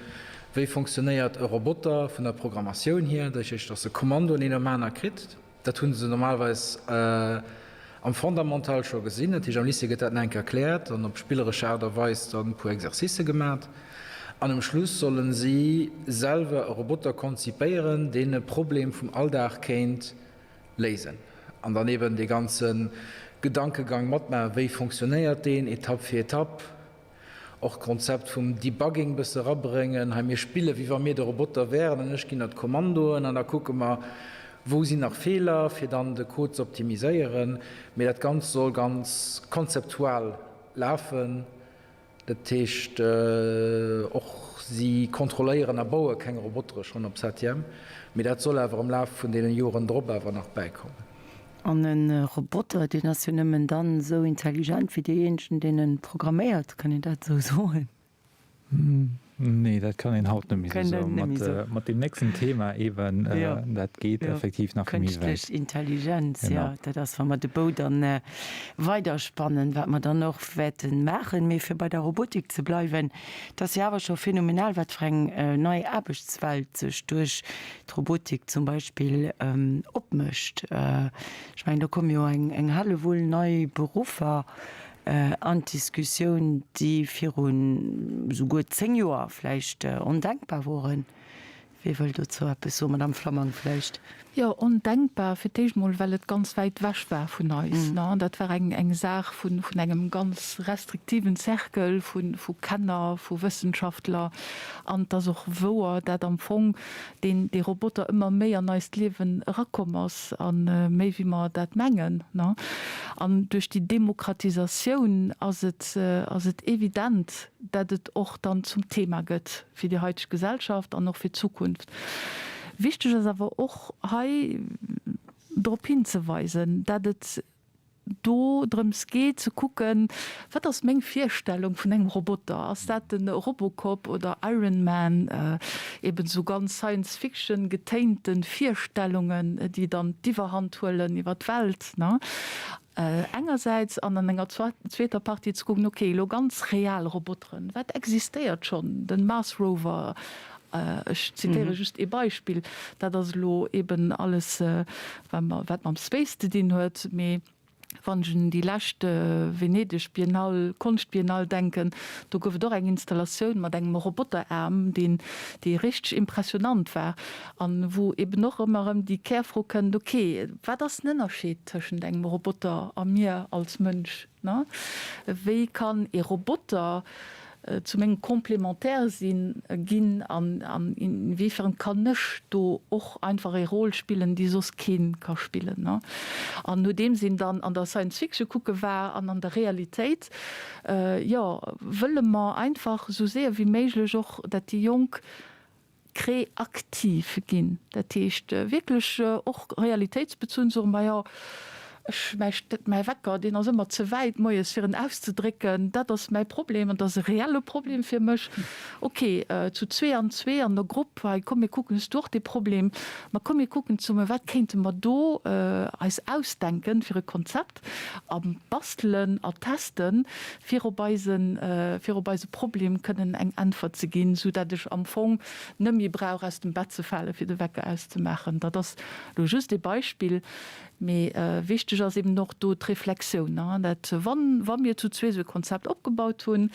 wéi fonctionnéiert e Roboter vun der Programmatioun hier, dat heescht, dass e Kommandoen een nom aner kritt. Dat hu se normalerweis am Fondamental scho gesinn, dat heescht am Lycée gëtt dat nach eng Kéier erkläert an op spilleresch Aart a Weis dann e puer Exercicë gemat. An um Schluss solle si selwer e Roboter konzipéieren, deen e Problem vum Alldag kéint léisen. An dann eben dee ganze Gedankegang matmaachen, wéi fonctionnéiert deen, Etapp fir Etapp. Och d'Konzept vum Debugging bësse rabréngen, hei mir spille wéi wa mir de Roboter wären an ech ginn der d'Kommandoen an da kucke mer, wou sinn nach Feeler, fir dann de Code ze optimiséieren. Mee dat Ganzt soll ganz konzeptual lafen. Dat heescht och si kontrolléieren a baue keng Robotere schonn op Septième, mee dat soll awer am Laf vun deenen Joren drop awer nach bäikommen. An e Roboter, deen ass jo nëmmen dann esou intelligent wéi deejéinegen, deen e programméiert. Kann een dat esou soen? Nee, dat kann een haut net méi esou soen. Mat deem nächsten Thema eeben, dat geet effektiv nach vill méi wäit. Kënschtlech Intelligenz, jo, dat ass, wa mer de Bou dann weiderspannen, wat mer dann och wäerte maachen. Mee fir bei der Robotik ze bleiwen, et ass jo awer scho phänomenal, wat fir eng nei Aarbechtswelt sech duerch d'Robotik zum Beispill opmécht. Ech mengen, do komme jo eng Hellewull nei Beruffer an d'Diskussioun, déi virun esouguer 10 Joer vläicht ondenkbar woren. Wie wëll dozou eppes soen? Madame Flammang vläicht? Jo, ondenkbar fir d'éischt mol, well et ganz wäit wech war vun eis. Dat war eng Saach vun engem ganz restriktiven Cercle vu Kenner, vu Wëssenschaftler. An et ass och wouer, dat am Fong deen dee Roboter ëmmer méi an eist Liewen erakomm ass, a méi wéi mer dat mengen. An duerch déi Demokratisatioun ass et, ass et evident, dat et och dann zum Thema gëtt fir déi haiteg Gesellschaft an och fir d'Zukunft. Wichteg ass awer och hei drop hinzeweisen, dat et do drëms geet ze kucken, wat ass meng Virstellung vun engem Roboter? Ass dat de Robocop oder Iron Man? Eben esou ganz Science-Fiction getéinte Virstellungen, déi dann d'Iwwerhand huelen iwwer d'Welt, ne? Engersäits, an an enger zweeter Partie ze kucken, okay, elo ganz real Roboteren, wat existéiert schonn? Den Mars Rover, Ech zitéiere just ee Beispill, dat ass elo eben alles, wat mam Space ze dinn huet. Mee wann ech un déi lescht Venedeg Biennale, Konschtbiennale denken, do gouf et och eng Installatioun mat engem Roboteraarm, deen, déi richteg impressionant war an wou eben och ëmmer erëm déi Kärfro kënnt, okay, wat ass den Ënnerscheed tëschent engem Roboter a mir als Mënsch? Wéi kann ee Roboter zu mengem Complémentaire sinn, ginn an inwiefern kann ech do och einfach ee Rôle spillen, dee soss kee ka spillen? An nodeems een dann an der Science Fiction kucke war an an der Realitéit, jo, wëlle mer einfach esou séier wéi méiglech och, dat déi Jonk kreaktiv ginn, dat heescht wierklech och realitéitsbezunn soen, majo ech, mäi, mäi Wecker, deen ass ëmmer ze wäit moies fir en auszedrécken, dat ass mäi Problem an dat ass e reelle Problem fir mech. Ok, zu zwee an zwee an der Grupp, hei komm mir kucken, hues du och dee Problem, ma komm mir kucken zesumme wat kéinte mer do eis ausdenken fir e Konzept a bastelen a testen, fir op eisen, fir op eise Problem kënnen eng Äntwert ze ginn, sou dat ech am Fong net méi brauch aus dem Bett ze falen, fir de Wecker auszemaachen. Dat ass elo just ee Beispill, mee wichteg ass eben och do d'Reflexioun, dat wann, wa mir zu zwee sou e Konzept opgebaut hunn,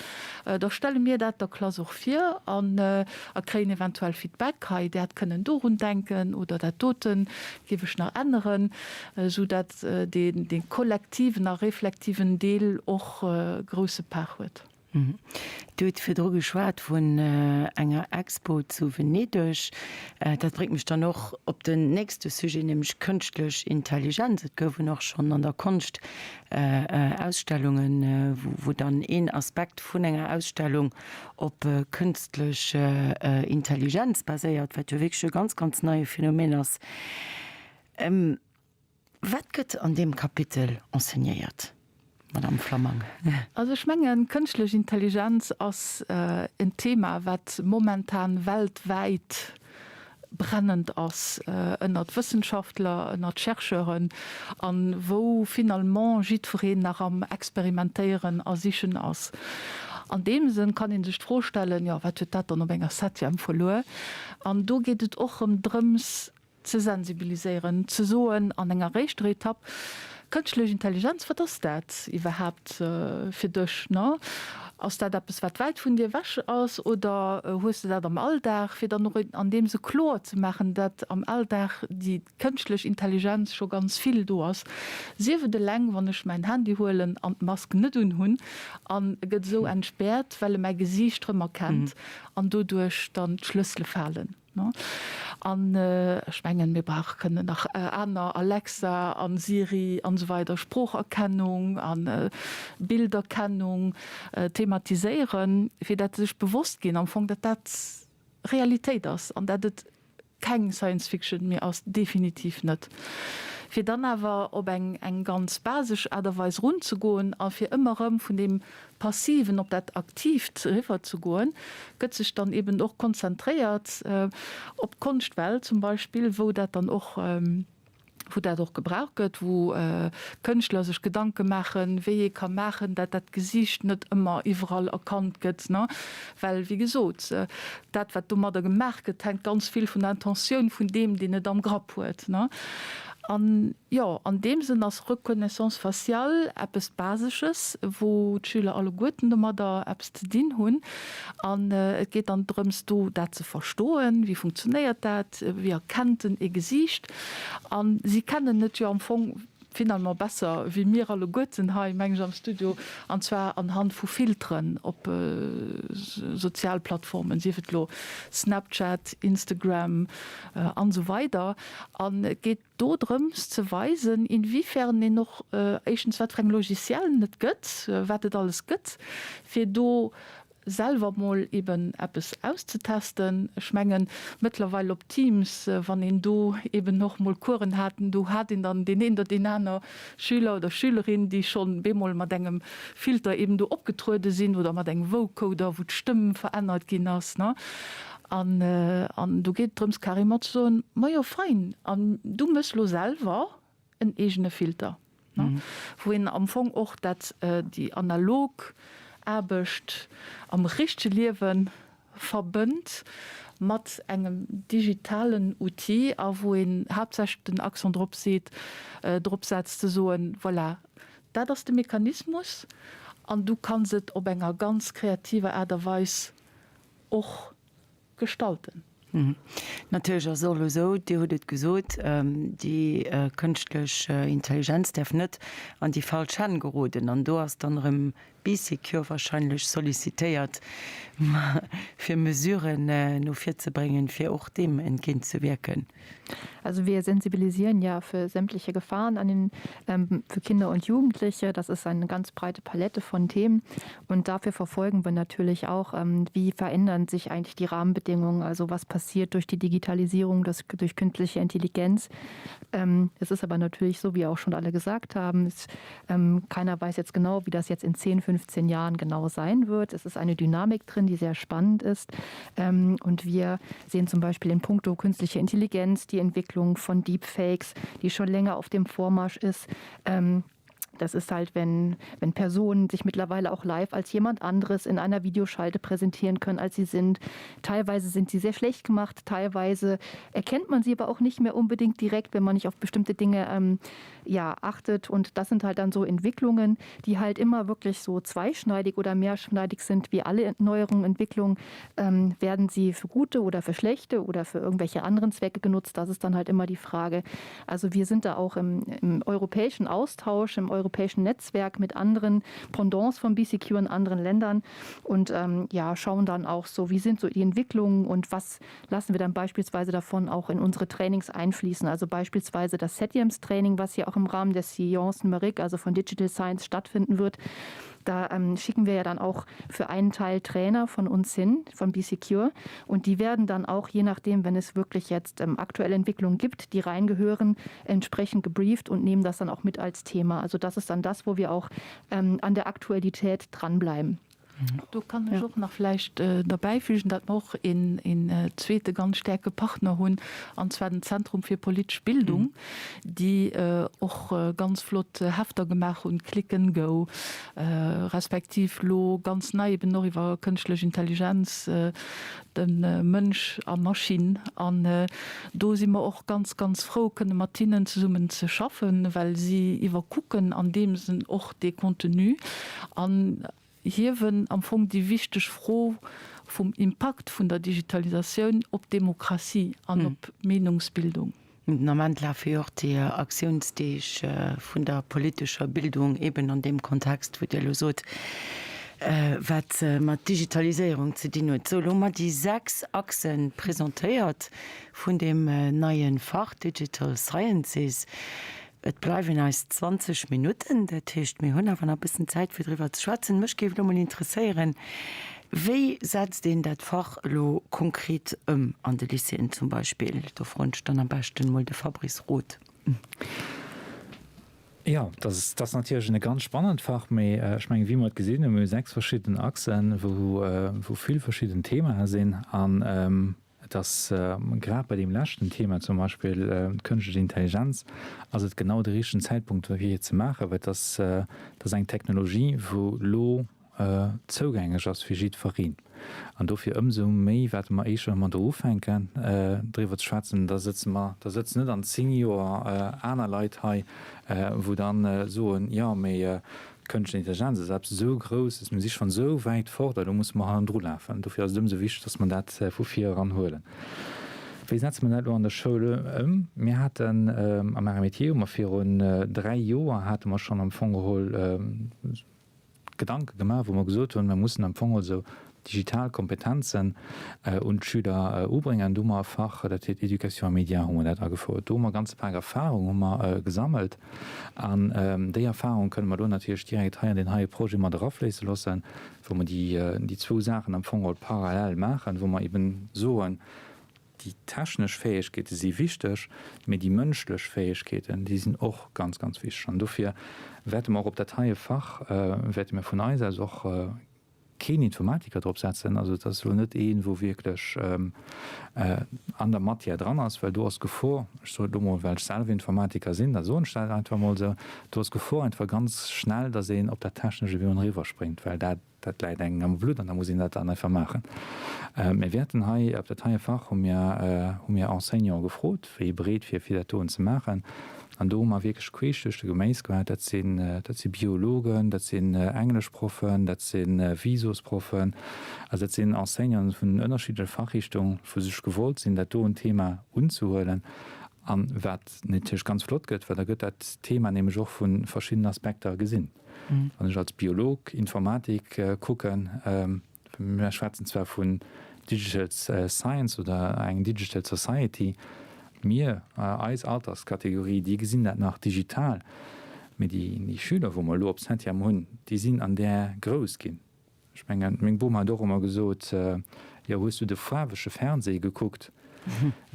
da stelle mir dat der Klass och vir an a kréien eventuell Feedback, hei dat kënnen dorun denken oder dat dote géif ech nach änneren, sou dat dee kollektiven a reflektiven Deel och grousse Part huet. Dir hutt virdru geschwat vun enger Expo zu Venedeg. Dat bréngt mech dann och op den nächste Sujet, nämlech kënschtlech Intelligenz. Et goufen och schonn an der Konscht Ausstellungen, wou dann een Aspekt vun enger Ausstellung op kënstlech Intelligenz baséiert, wat jo wierklech e ganz, ganz neie Phänomen ass. Wat gëtt an deem Kapitel enseignéiert, Madame Flammang? Also ech mengen, kënschtlech Intelligenz ass en Thema, wat momentan weltwäit brennend ass ënnert Wëssenschaftler, ënnert Chercheuren, a wou finalement jiddwereen nach am Experimentéieren a Sichen ass. An deem Sënn kann ee sech d'Fro stellen, jo, wat huet dat dann op enger Septième verluer? An do geet et och erëm drëms, ze sensibiliséieren, ze soen an enger éischter Etapp, Kënschtlech Intelligenz, wat ass dat iwwerhaapt fir dech? Ne? Ass dat eppes, wat wäit vun dir ewech ass oder hues de dat am Alldag? Fir dann och an deem se kloer ze maachen, dat am Alldag déi kënschtlech Intelligenz scho ganz vill do ass, sief et eleng, wann ech mäin Handy huelen an d'Mask net unhunn an e gëtt esou entspäert, well e mäi Gesiicht rëmerkennt an doduerch dann d'Schlëssele falen. An ech mengen, mir brauche kënnen nach aner, Alexa a Siri an esou weider, Sproocherkennung a Bilderkennung thematiséieren, fir dat se sech bewosst ginn am Fong, datt dat Realitéit ass an dat et keng Science Fiction méi ass, definitiv net. Fir dann awer op eng eng ganz basesch Aart a Weis erunzegoen a fir ëmmer erëm vun deem Passiven op dat Aktiivt eriwwer ze goen, gëtt sech dann eben och konzentréiert op d'Konschtwelt zum Beispill, wou dat dann och, wou dat och gebraucht gëtt, wou Kënschtler sech Gedanke maachen, wéi ee ka maachen, dat dat Gesiicht net ëmmer iwwerall erkannt gëtt, ne? Well, wéi gesot, dat wat domadder gemaach gëtt, hänkt ganz vill vun der Intentioun vun deem, deen et am Grapp huet, ne? An jo, an deem Sënn ass Reconnaissance faciale eppes Basesches, wou d'Schüler alleguerten domadder eppes ze dinn hunn. An et geet dann drëms, do dat ze verstoen, Wéi funktionéiert dat? Wéi erkennt en e Gesiicht? A si kennen et jo am Fong finalement besser wéi mir alleguerten hei, meng ech, am Studio, an zwar anhand vu Filteren op Sozialplattformen, sief et elo Snapchat, Instagram an esou weider. An et geet do drëms ze weisen, inwiefern een och éischtens wat fir eng Logiciellen et gëtt, wat et alles gëtt, fir do selwer mol eben eppes auszetesten. Ech mengen, mëttlerweil op Teams, wann een do eben och mol Coursen hat, do hat een dann deen een oder deen aner Schüler oder Schülerin, déi schonn bemol mat engem Filter eben do opgetruede sinn oder mat engem Vocoder, wou d'Stëmm verännert ginn ass. An, an do geet et drëms carrément ze soen, Majo fein, an du méchs lo selwer en eegene Filter, ne, wou een am Fong och dat, déi analog Aarbecht am richtege Liewe verbënnt mat engem digitalen Outil a wou een haaptsächlech den Accent drop seet, drop setzt ze soen, voilà, dat ass de Mechanismus an du kanns et op enger ganz kreativer Aart a Weis och gestalten. Natierlech ass et och elo esou, Dir hutt et gesot, déi kënschtlech Intelligenz däerf net an déi falsch Hänn geroden. An do ass dann erëm Bee Secure wahrscheinlech sollicitéiert, fir Mesuren no vir ze bréngen, fir och deem entgéint ze wierken. Also wir sensibilisieren ja für sämtliche Gefahren an den, ähm, für Kinder und Jugendliche. Das ist eine ganz breite Palette von Themen. Und dafür verfolgen wir natürlich auch, ähm, wie verändern sich eigentlich die Rahmenbedingungen, also was passiert durch die Digitalisierung, das, durch künstliche Intelligenz. Ähm, es ist aber natürlich so, wie auch schon alle gesagt haben, es, ähm, keiner weiß jetzt genau, wie das jetzt in 10, 15 Jahren genau sein wird. Es ist eine Dynamik drin, die sehr spannend ist. Ähm, und wir sehen zum Beispiel in puncto künstliche Intelligenz die Entwicklung von Deepfakes, die schon länger auf dem Vormarsch ist. Ähm, das ist halt, wenn, wenn Personen sich mittlerweile auch live als jemand anderes in einer Videoschalte präsentieren können, als sie sind. Teilweise sind sie sehr schlecht gemacht, teilweise erkennt man sie aber auch nicht mehr unbedingt direkt, wenn man nicht auf bestimmte Dinge ähm, ja, achtet. Und das sind halt dann so Entwicklungen, die halt immer wirklich so zweischneidig oder mehrschneidig sind wie alle neueren Entwicklungen. Ähm, werden sie für gute oder für schlechte oder für irgendwelche anderen Zwecke genutzt? Das ist dann halt immer die Frage. Also wir sind da auch im, im europäischen Austausch, im europäischen. europäischen Netzwerk mit anderen Pendants von BCQ in anderen Ländern und ähm, ja schauen dann auch so, wie sind so die Entwicklungen und was lassen wir dann beispielsweise davon auch in unsere Trainings einfließen. Also beispielsweise das Setiums Training, was hier auch im Rahmen der Science Numerik, also von Digital Science stattfinden wird. Da ähm, schicken wir ja dann auch für einen Teil Trainer von uns hin, von BCure. Und die werden dann auch, je nachdem, wenn es wirklich jetzt ähm, aktuelle Entwicklungen gibt, die reingehören, entsprechend gebrieft und nehmen das dann auch mit als Thema. Also das ist dann das, wo wir auch ähm, an der Aktualität dranbleiben. Do kann ech och nach vläicht derbäifügen, datt mer och een zweete ganz staarke Partner hunn, an zwar den Zentrum fir politesch Bildung, déi och ganz flott Hefter gemaach hunn, Click and Go, respektiv elo ganz nei eben och iwwer kënschtlech Intelligenz, de Mënsch a Maschinn. An do si mer och ganz, ganz frou, kënne mat hinnen zesummen ze schaffen, well si iwwerkucken an deem Sënn och dee Contenu an hiewen am Fong déi wichteg Fro vum Impakt vun der Digitalisatioun op d'Demokratie an op d'Meenungsbildung. Den Ament lafe jo och déi Aktiounsdeeg vun der politescher Bildung eben an deem Kontext, wou Dir elo sot, wat mat Digitaliséierung ze dinn huet. Sou, elo hu mer déi 6 Achse presentéiert vun deem neie Fach Digital Sciences. Et bleiwen eis 20 Minutten, dat heescht, mir hunn awer nach e bëssen Zäit, fir driwwer ze schwätzen. Mech géif elo mol interesséieren, Wéi setzt een dat Fach elo konkret ëm an de Lycéeën zum Beispill? Do froen ech dann am beschten emol de Fabrice Roth. Jo, dat ass, dat ass natierlech e ganz spannend Fach, mee ech mengen, wéi mer et gesinn hunn, mir hu 6 verschidden Achsen, wou, wou vill verschidden Themae sinn an Et ass grad bei deem leschten Thema zum Beispill, d'kënschtlech Intelligenz, ass et genau de richtegen Zäitpunkt fir et ze maachen, well et ass, et ass eng Technologie, wou elo zougänglech ass fir jiddwereen. An dofir ëmsou méi wäerte mer éischter, wa mer do ufänken driwwer ze schwätzen, da sëtze mer, da sëtzen net an 10 Joer aner Leit hei, wou dann soen, jo, mee D'Kënschtlech Intelligenz ass eppes esou Grousses, mir si schonn esou wäit fort a lo musse mer hannendru lafen. Dofir ass et ëmsou wichteg, dass mer dat vu vir eran huelen. Wéi setze mer dat elo an der Schoul ëm? Mir haten am RMIT hu mer virun 3 Joer hate mer schonn am Fong geholl Gedanke gemaach, wou mer gesot hunn, mer mussen am Fong geholl esou digital Kompetenzen un d'Schüler ubréngen. Do hu mer e Fach, dat heet Éducation aux médias, hu mer dat agefouert. Do hu mer e ganze Pak Erfahrung hu mer gesammelt an déi Erfahrung kënne mer elo natierlech direkt hei an deen heie Projet mat erafléisse loossen, wou mer déi zwou Saachen am Fong geholl parallel maachen, wou mer eben soen, déi technesch Fäegkeete si wichteg, mee déi mënschlech Fäegkeeten, déi sinn och ganz, ganz wichteg. An dofir wäerte mer och op dat heie Fach, wäerte mir vun eis aus och keen Informatiker drop setzen, also et ass elo net een, wou wierklech an der Matière dran ass, well do ass d'Gefor, ech soen et elo mol, well ech selwer Informatiker sinn, da soen ech dat einfach emol esou, do ass d'Gefor einfach ganz schnell, datt een op dat Technescht ewéi eriwwerspréngt, well dat, dat läit engem am Blutt an da muss een dat dann einfach maachen. Mir wäerten hei op dat heie Fach hu mir, hu mir Enseignante gefrot, wéi bereet wier fir dat doen ze maachen. An do hu mer wierklech queesch duerch de Geméis gehat. Dat sinn, dat si Biologen, dat sinn Engleschproffen, dat si Visosproffen, also dat sinn Enseignanten vun ënnerschiddleche Fachrichtungen, wou sech gewollt sinn, dat doen Thema unzehuelen. An wat natierlech ganz flott gëtt, well da gëtt dat Thema nämlech och vu verschiddenen Aspekter gesinn. Wann ech als Biolog Informatik kucken, Mir schwätzen zwar vun Digital Science oder eng Digital Society, mir, eis Alterskategorie, déi gesinn dat nach digital, mee déi Schüler, wou mer elo op Septième hunn, déi sinn an där grouss ginn. Ech mengen, meng Bom hat och ëmmer gesot, Jo, hues du de faarwege Fernseh gekuckt?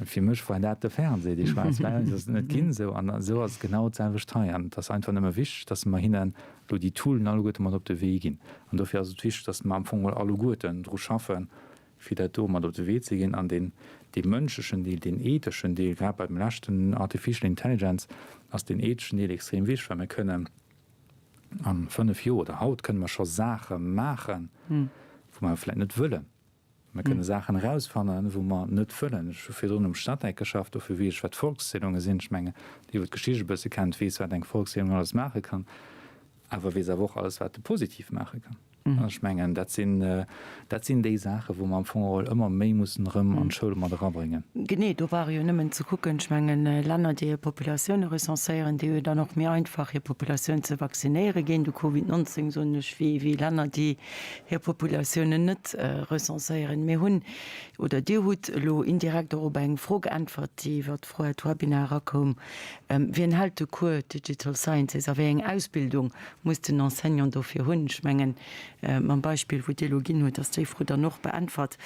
Fir mech war dat de Fernseh, dee schwaarz-wäiss ass et net ginn. Esou, an esou ass et genau d'selwecht hei. An et ass einfach nëmme wichteg, dass mer hinnen elo déi Toolen alleguerte mat op de Wee ginn. An dofir ass et wichteg, dass mer am Fong geholl alleguerten dru schaffen, fir dat do mat op de Wee ze ginn. An deen, dee mënschlechen Deel, deen etheschen Deel, grad bei dem leschten Artificial Intelligence ass deen etheschen Deel extrem wichteg, well mir kënnen a 5 Joer oder haut kënne mer scho Saache maachen, wou mer vläicht net wëllen. Mer kënne Saachen erausfannen, wou mer net wëllen. Ech hu virdrun um Statec geschafft, dofir weess ech, wat Volkszählunge sinn. Ech mengen, dee wou d'Geschicht e bësse kennt, weess, wat eng Volkszählung alles maache kann, awer weess awer och alles, wat e positiv maache kann. Ech mengen, dat sinn, dat sinn déi Saachen, wou mer am Fong geholl ëmmer méi mussen erëm an d'Schoul mat erabréngen. Genee, do brauch ee jo nëmmen ze kucken, ech mengen, Länner, déi hir Populatioune recenséieren, déi hu jo dann och méi einfach, hir Populatioun ze vaccinéiere géint de Covid 19, soen ech, wéi wéi Länner, déi hir Populatiounen net recenséieren. Mir hunn, oder Dir hutt elo indirekt och op eng Fro geäntwert, déi iwwert d'Fro at Webinar erakoum, Wien hält de Cours Digital Sciences a wéi eng Ausbildung muss den Enseignant dofir hunn? Ech mengen, mam Beispill, wou Dir elo ginn hutt, ass déi Fro dann och beäntwert.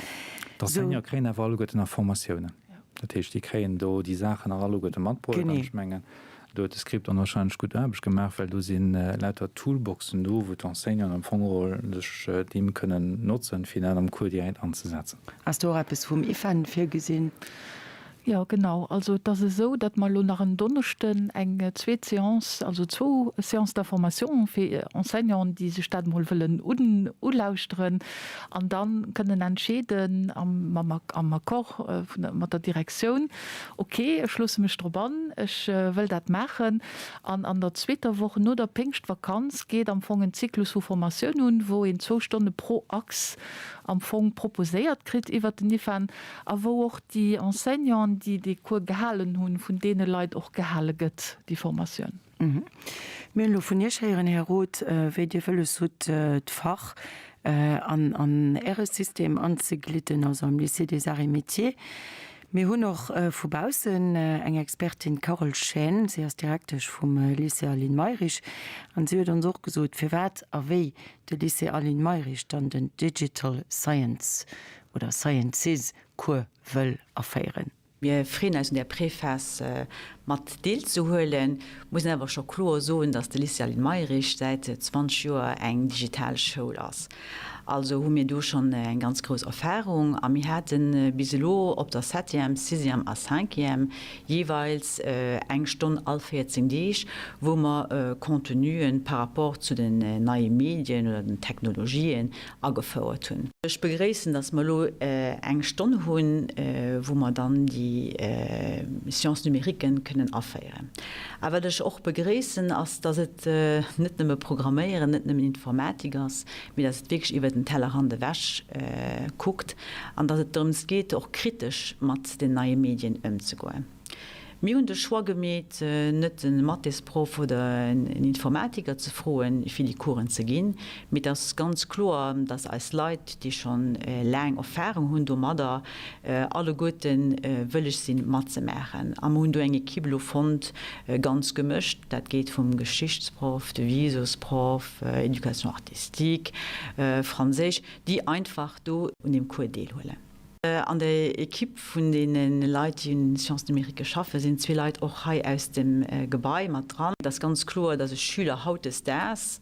D'Enseignante kréien awer alleguerten nach Formatiounen. Dat heescht, déi kréien do déi Saachen nach alleguerte matbruecht. An ech mengen, do huet de Script dann warscheinlech gutt Aarbecht gemaach, well do si lauter Toolboxen do, wou d'Enseignanten am Fong geholl sech deem kënnen notzen, fir dat am Cours direkt anzesetzen. Ass do och eppes vum IFEN virgesinn? Jo, genau. Also et ass esou, datt mer elo nach en Donneschden eng zweet Séance, also zwou Séances d'information fir Enseignanten, déi sech dat emol wëllen ulauschteren an da kënnen entscheeden am am Accord mat der Direktioun, ok, ech loosse mech drop an, ech wëll dat maachen. An an der zweeter Woch no der Péngschtvakanz geet am Fong en Zyklus vu Formatioun un, wou een zwou Stonne pro Achs am Fong proposéiert kritt iwwert den IFAN. A wou och déi Enseignanten, déi dee Cours gehalen hunn, vun deene Leit och gehale gëtt, déi Formatioun. Mir hunn elo vun Iech héieren, Här Roth, wéi Dir wëlles hutt, d'Fach an Äre System anzeglidden, also am Lycée des Arts et Métiers. Mir hunn och vu baussen eng Expertin, d'Carole Schän. Si ass Direktesch vum Lycée Aline Mayrisch. An si huet ons och gesot, firwat a wéi de Lycée Aline Mayrisch dann den Digital Science oder Sciences Cours wëll aféieren. Mir freeën eis un där Préface mat deelzehuelen, mussen awer scho kloer soen, dass de Lycée Aline Mayrisch säit 20 Joer eng digital Schoul ass. Also hu mir do schonn eng ganz grouss Erfahrung a mir hate bis elo op der Septième, Sixième a Cinquième jeeweils eng Stonn all 14 Deeg, wou mer Contenuen par rapport zu den neie Medien oder den Technologien agefouert hunn. Ech begréissen, dass mer elo eng Stonn hunn, wou mer dann déi Sciences numériquen kënnen aféieren. A wat ech och begréissen, ass, dass et net nëmme Programméieren, net nëmmen Informatik ass, mee dass et wierklech iwwer den Tellerrand ewech kuckt an dass et drëms geet, och kritesch mat den neie Medien ëmzegoen. Mir hunn de Choix gemeet, net e Mathésproff oder en Informatiker ze froen, fir déi Coursen ze ginn, mee et ass ganz kloer, dass eis Leit, déi scho laang Erfahrung hunn domadder, alleguerte wëlleg sinn, matzemaachen. A mer hunn do eng Equipe elo fonnt, ganz gemëscht, dat geet vum Geschichtsproff, de Visosproff, Éducation artistique, Franséisch, déi einfach do un deem Cours deelhuelen. An der Equipe vun deene Leit, déi un den Sciences numériques schaffen, sinn zwee Leit och hei aus dem Gebai mat dran. Et ass ganz kloer, dass e Schüler hautdesdaags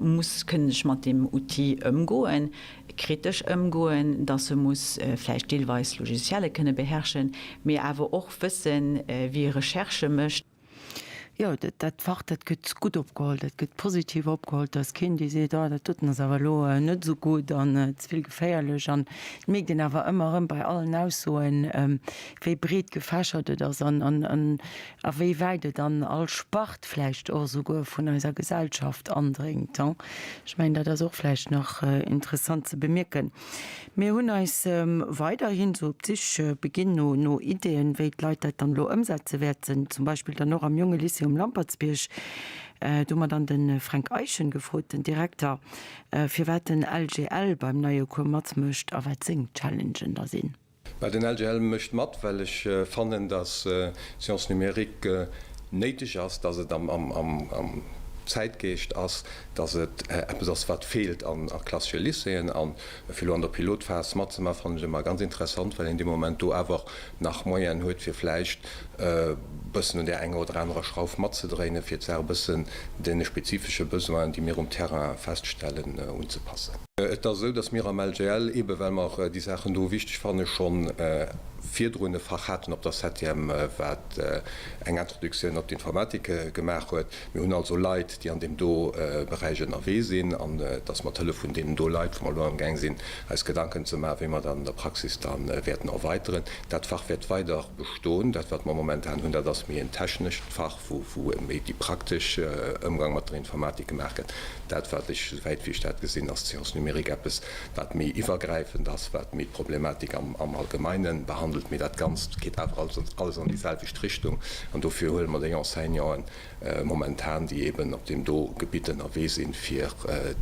muss kënnen sech mat deem Outil ëmgoen, kritesch ëmgoen, dass e muss vläicht deelweis Logicielle kënne beherrschen, mee awer och wëssen, wéi e Recherchë mécht. Jo, dat Fach, dat gëtt gutt opgeholl, dat gëtt positiv opgeholl. Et ass keen, dee seet, oh, dat doten ass awer elo net esou gutt an ze vill geféierlech. An et mierkt een awer ëmmer erëm bei allen Aussoen, wéi breet gefächert et ass an a wéi wäit et an all Spart vläicht och esouguer vun eiser Gesellschaft andréngt. Ech mengen, dat ass och vläicht nach interessant ze bemierken. Mir hunn eis weiderhin esou op d'Sich beginn no no Ideeën, wéi d'Leit dat dann elo ëmsetze wäerten, zum Beispill dann och am Jonge Lycée um Lampertsbierg. Do hu mer dann de Fränk Eischen gefrot, den Direkter, firwat den LGL beim neie Cours matmécht a wat seng Challengen da sinn. Well den LGL mécht mat, well ech fannen, datt Sciences numériques néideg ass, datt et am Zäitgeescht ass, datt et eppes ass, wat feelt a klassesche Lycéeën. A fir elo an der Pilotphas matzemaachen, fannen ech ëmmer ganz interessant, well een dee Moment do awer nach Moyenen huet, fir vläicht e bëssen un där enger oder anerer Schrauf matzedréinen, fir d'Saach e bëssen deene spezifesche Besoinen, déi mir um Terrain feststellen, unzepassen. Et ass esou, datt mir am LGL, eebe well mer déi Saachen do wichteg fannen, scho virdrun e Fach haten op der Septième, wat eng Introduktioun op d'Informatik gemaach huet. Mir hunn also Leit, déi an deem do Beräich ënnerwee sinn, an et ass mat Hëllef vun deenen do Leit, wou mer elo amgaang sinn, eis Gedanken ze maachen, wéi mer dat an der Praxis da wäerten erweiteren. Dat Fach wäert weider bestoen. Dat, wat mer momentan hunn, dat ass méi en technescht Fach, wou méi déi praktesch Ëmgang mat der Informatik gemaach gëtt. Dat, wat ech, souwäit wéi ech dat gesinn, ass d'Sciences numériques eppes, wat méi iwwergräifend ass, wat méi d'Problematik am Allgemeine behandelt. Mee dat Ganzt geet awer alles an déi selwecht Richtung. An dofir huele mer déi Enseignanten momentan, déi eeben op deem do Gebitt ënnerwee sinn, fir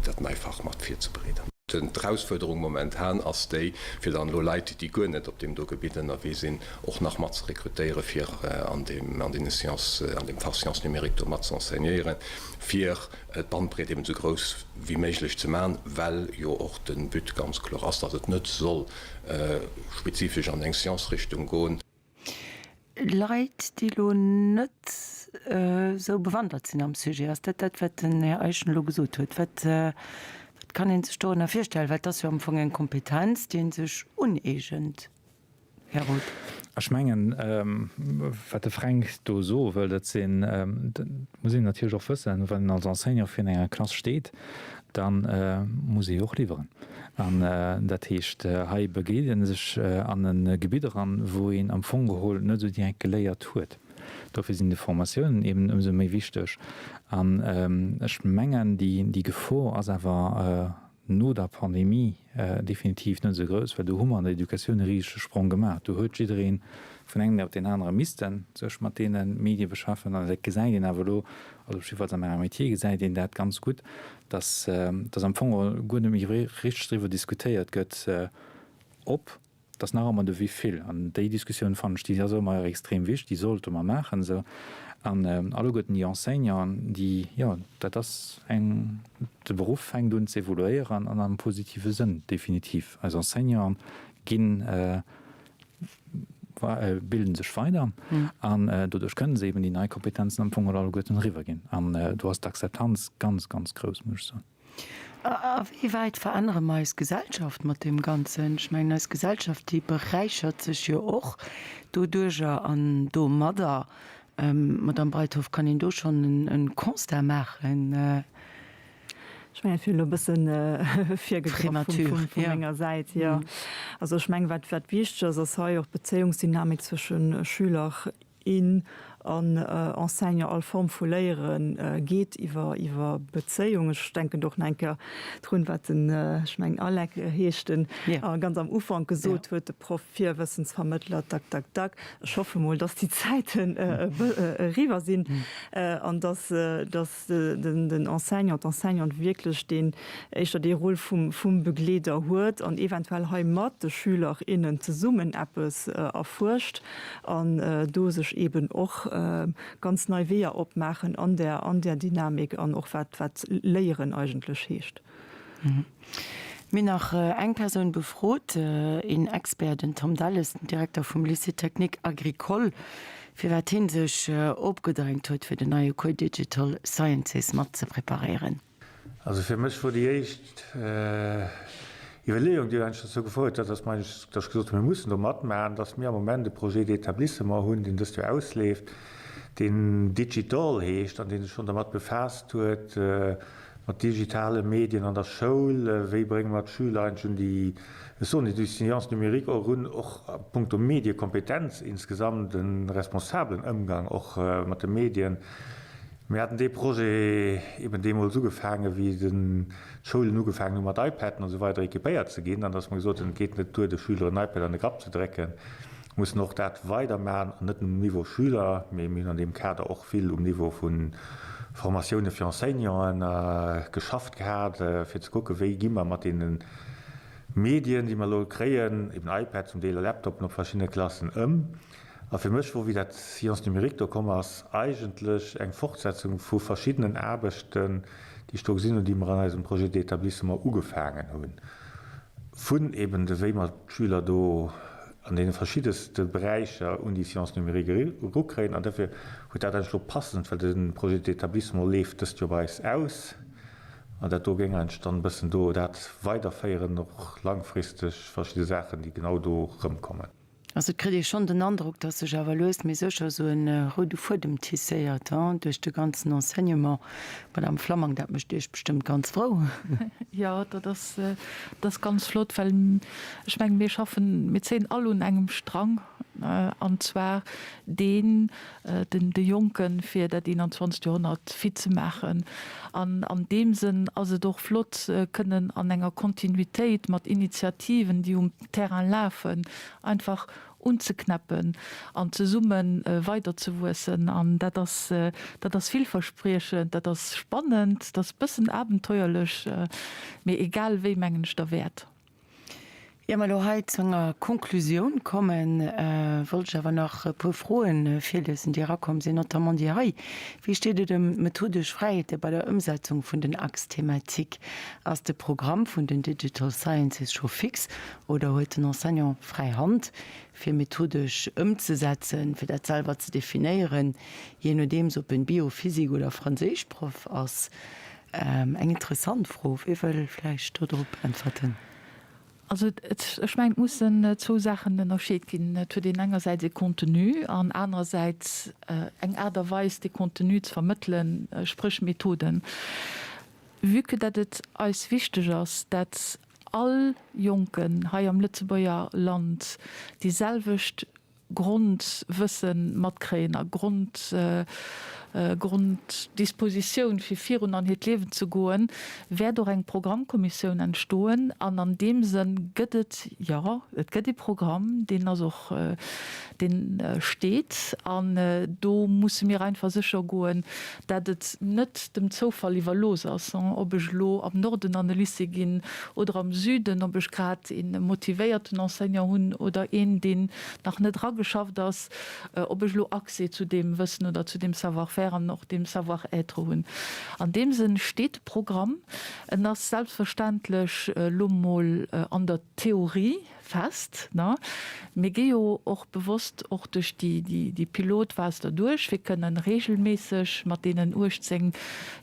dat nei Fach mat virzebereeden. D'Erausfuerderung momentan ass déi, fir dann elo Leit, déi guer net op deem do Gebitt ënnerwee sinn, och nach mat ze rekrutéieren, fir an deem, an deene Sciences, an deem Fach Sciences numériques do mat ze enseignéieren, fir d'Bandbreet eben esou grouss wéi méiglech ze maachen, well jo och de But ganz kloer ass, datt et net soll spezifesch an eng Science-Richtung goen. Leit, déi elo net esou bewandert sinn am Sujet. Ass dat dat, wat den Här Eischen elo gesot huet? Wat kann ee sech dorënner virstellen? Well et ass jo am Fong eng Kompetenz, déi ee sech uneegent, Här Roth. Ech mengen, wat de Fränk do soe wëll, dat sinn, dat muss een natierlech och wëssen, wann een als Enseignant virun enger Klass steet, da muss ee jo och liwweren. An dat heescht, hei begeet ee sech an e Gebitt eran, wou een am Fong geholl net esou direkt geléiert huet. Dofir sinn déi Formatiounen eben ëmsou méi wichteg. An ech mengen, déi Gefor ass awer no der Pandemie definitiv net esou grouss, well do hu mer an der Educatioun e risege Sprong gemaach. Do huet jidderee vun engem Dag op deen anere misste sech mat deene Medie beschaffen. An dat gesäit een awer elo, also jiddefalls an menger Métier gesäit een dat ganz gutt, dass dass am Fong guer net méi richteg driwwer diskutéiert gëtt, ob, dass nach ëmmer de Wivill, an déi Diskussioun fannen ech, déi ass ëmmer extrem wichteg, déi sollte mer maachen esou, an alleguerten déi Enseignanten, déi, jo, dat ass eng, de Beruff fänkt un ze evoluéieren an am positive Sënn, definitiv. Eis Enseignanten ginn, bilden sech weider an doduerch kënnen se eben déi nei Kompetenzen am Fong alleguerten eriwwerginn. An do ass d'Akzeptanz ganz, ganz grouss, muss ech soen. A wéi wäit verännere mer eis Gesellschaft mat deem Ganzen? Ech mengen, eis Gesellschaft, déi beräichert sech jo och doduerjer an domadder. Madamm Breithoff, kann een do schonn e Constat maachen? Ech mengen, et wier elo e bësse virgegraff vu menger Säit, jo. Also ech mengen, wat wat wichteg ass, ass hei och d'Bezéiungsdynamik zwësche Schüler, in an Enseignant. All Form vu Léiere geet iwwer iwwer Bezéiung. Ech denken do och nach eng Kéier drun, wat den, ech mengen Alec heescht en, ganz am Ufank gesot huet, de Proff wier Wëssensvermëttler, tak, tak, tak. Ech hoffe mol, dass déi Zäiten eriwwer sinn an dass, dass den Enseignant, d'Enseignante wierklech deen éischter dee Rôle vum vum Begleeder huet an eventuell hei mat de Schüler, innen zesummen eppes erfuerscht an do sech eeben och ganz nei Weeër opmaachen an där an där Dynamik an och wat wat Léieren eigentlech heescht. Mir hunn nach eng Persoun befrot, een Expert, den Tom Delles, den Direkter vum Lycée technique agricole, firwat hie sech opgedrängt huet, fir den neie Cours Digital Sciences mat ze preparéieren. Also fir mech wor déi éischt Iwwerleeung, déi eigentlech dozou gefouert huet, dass mer eigentlech, dass ech gesot hunn, mir mussen do matmaachen, dass mir am Moment e Projet d'établissement hunn, deen dëst Joer ausleeft, deen Digital heescht an dee sech schonn dermat befaasst huet, Mat digitale Medien an der Schoul, wéi brénge mer d'Schüler eigentlech un déi, ech soen déi Sciences numériques och erun, och a puncto Mediekompetenz insgesamt, e responsablen Ëmgang och mat de Medien. Mir haten dee Projet eben deemools ugefaangen, wéi d'Schoulen ugefaangen hu mat iPaden an esou weider équipéiert ze ginn, an dass mer gesot hunn, et geet net duer, de Schüler en iPad an de Grapp ze drécken, Mir mussen och dat weidermachen, an net nëmmen um Niveau Schüler, mee mir hunn an deem Kader och vill um Niveau vu Formatioune fir Enseignanten geschafft gehat, fir ze kucken, wéi gi mer mat deene Medien, déi mer elo kréien, eben iPad zum Deel a Laptopen op verschiddene Klassen, ëm. A fir mech wor, wéi dat Sciences numériques do komm ass, eigentlech eng Fortsetzung vu verschiddenen Aarbechten, déi ech do gesinn hunn, déi mer an eisem Projet d'établissement ugefaangen hunn, vun eben de wéi mer d'Schüler do an deene verschiddenste Beräicher un déi Sciences numériques erukréien. An dofir huet dat eigentlech elo passend, well de Projet d'établissement leeft dëst Joer bei eis aus, an dat do géing eigentlech dann e bëssen do dat weiderféieren, och langfristeg verschidde Saachen, déi genau do erëmkommen. Also et kritt ee schonn den Androck, dass sech awer lues mee sécher esou e roude Fuedem tisséiert duerch de ganzen Enseignement. Madame Flammang, dat mécht Iech bestëmmt ganz frou. Jo, dat ass, dat ass ganz flott, well ech mengen, mir schaffen, mir zéien all un engem Strang, an zwar deen, den de Jonke fir dat 21. Joerhonnert fit ze maachen. An an deem Sënn ass et och flott, kënnen an enger Kontinuitéit mat Initiativen, déi um Terrain lafen, einfach unzeknäppen an zesumme weiderzewuessen. An dat ass, dat ass villverspriechend, dat ass spannend, dat ass e bëssen abenteuerlech, mee egal wéi mengen ech derwäert. Ier mer elo hei zu enger Konklusioun kommen, wollt ech awer nach e puer Froen virliesen, déi erakomm sinn, notamment déi hei, Wéi steet et ëm d'methodesch Fräiheete bei der Ëmsetzung vun den Axes thématiques? Ass de Programm vun den Digital Sciences scho fix oder huet den Enseignant fräi Hand, fir methodesch ëmzesetzen, fir dat selwer ze definéieren, jee nodeems ob en Bio-, Physik oder Franséischproff ass? Eng interessant Fro. Wie wëll vläicht do drop äntwerten? Also ech mengen, et mussen zwou Saachen ënnerscheet ginn. Et huet een engersäits ee Contenu an anerersäits eng Aart a Weis, dee Contenu ze vermëttelen, spréch Methoden. Vue que dat et eis wichteg ass, dat all Jonken hei am Lëtzebuerger Land déi selwecht Grondwëssen matkréien a Grond, Gronddispositioun fir virun an hiert Liewen ze goen, wäert och eng Programmkommissioun entstoen. An an deem Sënn gëtt et, jo, et gëtt ee Programm, deen ass och, deen steet. An do musse mir einfach sécher goen, dat et net dem Zoufall iwwerlooss ass, ob ech elo am Norden an e Lycée ginn oder am Süden, ob ech grad ee motivéierten Enseignant hunn oder een, deen nach net erageschafft ass, ob ech elo Accès zu deem Wëssen oder zu deem Savoir-faire an och deem Savoir-être hunn. An deem Sënn steet de Programm. En ass selbstverständlech elo mol an der Theorie fest. Mir gi jo och bewosst och duerch déi Pilotphas derduerch, fir kënnen regelméisseg mat deenen 18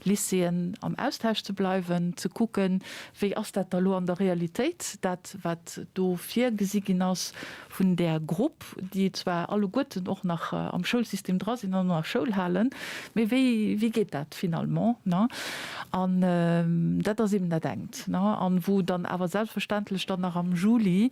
Lycéeën am Austausch ze bleiwen, ze kucken, wéi ass dat da lo an der Realitéit, dat wat do virgesi ginn ass vun där Grupp, déi zwar alleguerten och nach am Schoulsystem dra sinn an och nach Schoul halen, mee wéi, wéi geet dat finalement? An dat ass eben dat engt. An wou dann awer selbstverständlech dann nach am Juli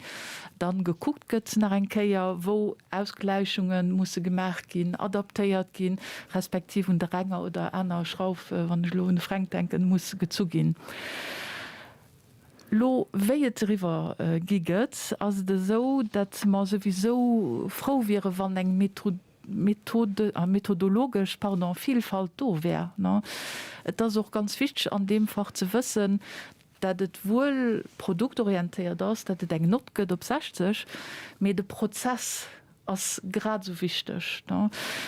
dann gekuckt gëtt nach eng Kéier, wou Ausgläichunge musse gemaach ginn, adaptéiert ginn, respektiv un der enger oder aner Schrauf, wann ech elo un de Fränk denken, muss gezu ginn. Lo wéi et eriwwer gi gëtt, ass et esou, datt mer souwisou frou wiere wann eng methodologesch, pardon, Vielfalt do wär. Et ass och ganz wichteg an deem Fach ze wëssen, datt et wuel produktorientéiert ass, datt et eng Nott gëtt op 60, mee de Prozess ass grad esou wichteg.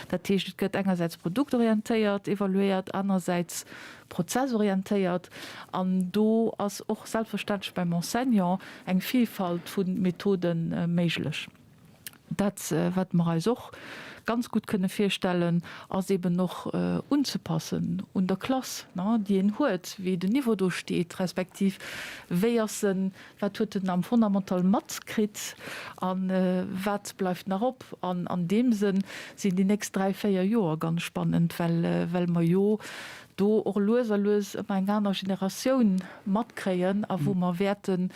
Dat heescht, et gëtt engersäits produktorientéiert evaluéiert, anersäits prozessorientéiert. An do ass och selbstverständlech beim Enseignant eng Vielfalt vu Methode méiglech. Dat, wat mer eis och ganz gutt kënne virstellen, ass eben och unzepassen un der Klass, déi een huet, wéi den Niveau do steet, respektiv wéi ass en Wat huet en am Fondamental matkritt a wat bleift nach op? An an deem Sënn sinn déi nächst 3, 4 Joer ganz spannend, well well mer jo do och lues a lues ëmmer eng aner Generatioun matkréien a wou mer wäerte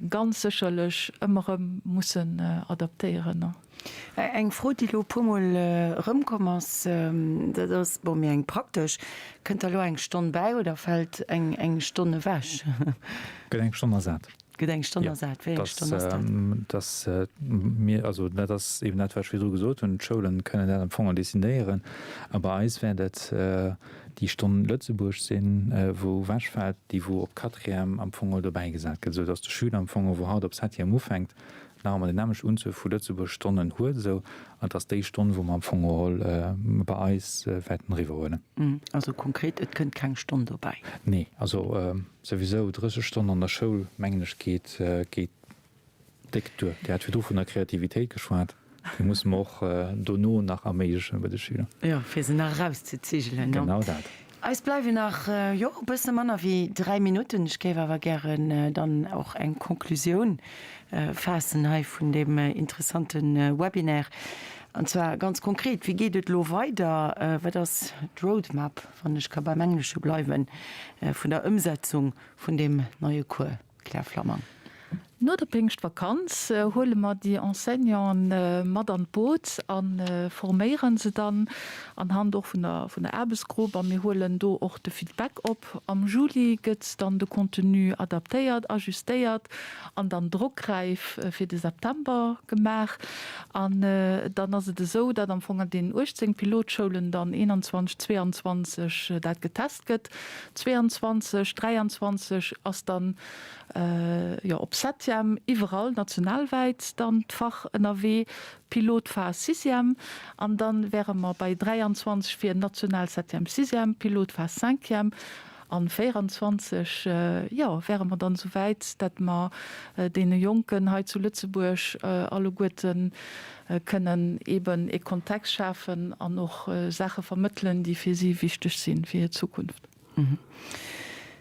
ganz sécherlech ëmmer erëm mussen adaptéieren. Eng Fro, déi elo e puermol erëmkomm ass, dat ass, bon, méi eng praktesch, Kënnt da elo eng Stonn bäi oder fält eng Stonn ewech? Gëtt eng Stonn ersat. Gëtt eng Stonn ersat. Wéi eng Stonn ass dat? Dass mir, also dat ass eben dat, wat ech virdru gesot hunn, d'Schoulen kënnen dat am Fong decidéieren. A bei eis wäert et déi Stonn Lëtzebuerg sinn, wou ewechfält, déi wou op Quatrième am Fong dobäigesat gëtt, esou dass de Schüler am Fong, wou haut op Septième ufänkt, nach ëmmer déi nämmlecht Unzuel vu Lëtzebuerg Stonnen huet, esou an et ass déi Stonn, wou mer am Fong geholl bei eis wäerten eriwwerhuelen. Also konkret, et kënnt keng Stonn dobäi? Nee, also souwisou 30 Stonnen an der Schoul, mengen ech, geet geet déck duer. Dir hat virdru vun der Kreativitéit geschwat, déi musse mer och dono nach erméiglechen bei de Schüler. Jo, fir se nach erauszezigelen. Genau dat. Eis bleiwen nach, jo, e bësse manner wéi 3 Minutten. Ech géif awer gären dann och eng Konklusioun faassen hei vun deem interessante Webinaire. An zwar ganz konkret, Wéi geet et elo weider? Wat ass d'Roadmap, wann ech ka beim Englesche bleiwen, vun der Ëmsetzung vun deem neie Cours? Claire Flammang. No der Péngschtvakanz huele mer déi Enseignanten mat an d'Boot a forméiere se dann anhand och vun der vun der Aarbechtsgrupp a mir huelen do och de Feedback op. Am Juli gëtt dann de Contenu adaptéiert, ajustéiert an dann drockräif fir de September gemaach. An dann ass et esou, datt am Fong an deenen 18 Pilotschoulen dann 21, 22 dat getest gëtt. 22, 23 ass dann jo op Septième iwwerall nationalwäit dann d'Fach ënnerwee, Pilotphas Sixième, an dann wäre mer bei 23 fir national Septième, Sixième, Pilotphas Cinquième, an 24 jo wäre mer dann esouwäit, dat mer deene Jonken hei zu Lëtzebuerg alleguerten kënnen eeben ee Kontext schafen an och Saache vermëttelen, déi fir si wichteg sinn, fir hir Zukunft.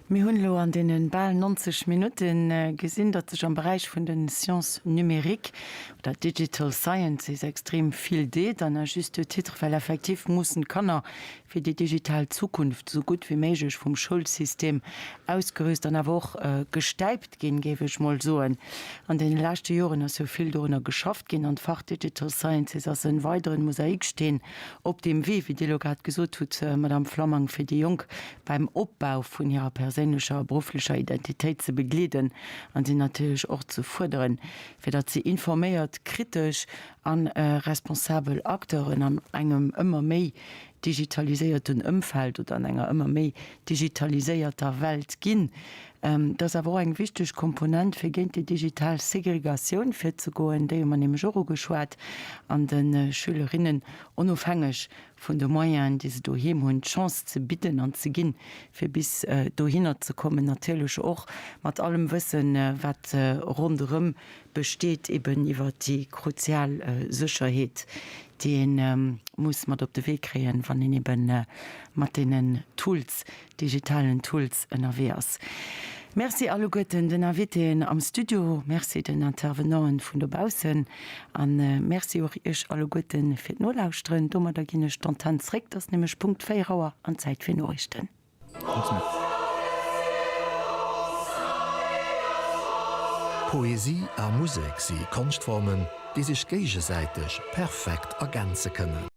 Mir hunn elo an deene bal 90 Minutte gesinn, datt sech am Beräich vun de Sciences numériques oder Digital Sciences extrem vill deet, an à juste titre, well effektiv mussen d'Kanner fir déi digital Zukunft esou gutt wéi méiglech vum Schoulsystem ausgerüst an awer och gestäipt ginn, géif ech mol soen. An deene leschte Joren ass jo vill dorunner geschafft ginn an d'Fach Digital Sciences ass en weideren Mosaikssteen op deem Wee, wéi Dir elo grad gesot hutt, Madame Flammang, fir déi Jonk beim Opbau vun hirer perséinlecher a berufflecher Identitéit ze begleeden an si natierlech och ze fuerderen, fir datt si informéiert, kritesch a responsabel Acteuren an engem ëmmer méi digitaliséierten Ëmfeld oder an enger ëmmer méi digitaliséierter Welt ginn. Dat ass awer och eng wichteg Komponent, fir géint déi digital Segregatioun virzegoen, déi hu mer nämlech och ugeschwat, an de Schülerinnen, onofhängeg vun de Moyenen, déi se doheem hunn, d'Chance ze bidden an ze ginn, fir bis dohinner ze kommen, natierlech och mat allem Wëssen, wat ronderëm besteet, eben iwwert déi kruzial Sécherheet, déi ee muss mat op de Wee kréien, wann een ebe mat deenen Tools, digitalen Tools ënnerwee ass. Merci alleguerten den Invitéen am Studio, Merci den Intervenanten vun dobaussen a Merci och Iech alleguerte fir d'Nolauschteren. Domadder ginn ech d'Antenn zréck, et ass nämlech Punkt 4 Auer an Zäit fir Noriichten. Poesie a Musek si Konschtformen, déi sech géigesäiteg perfekt ergänze kënnen.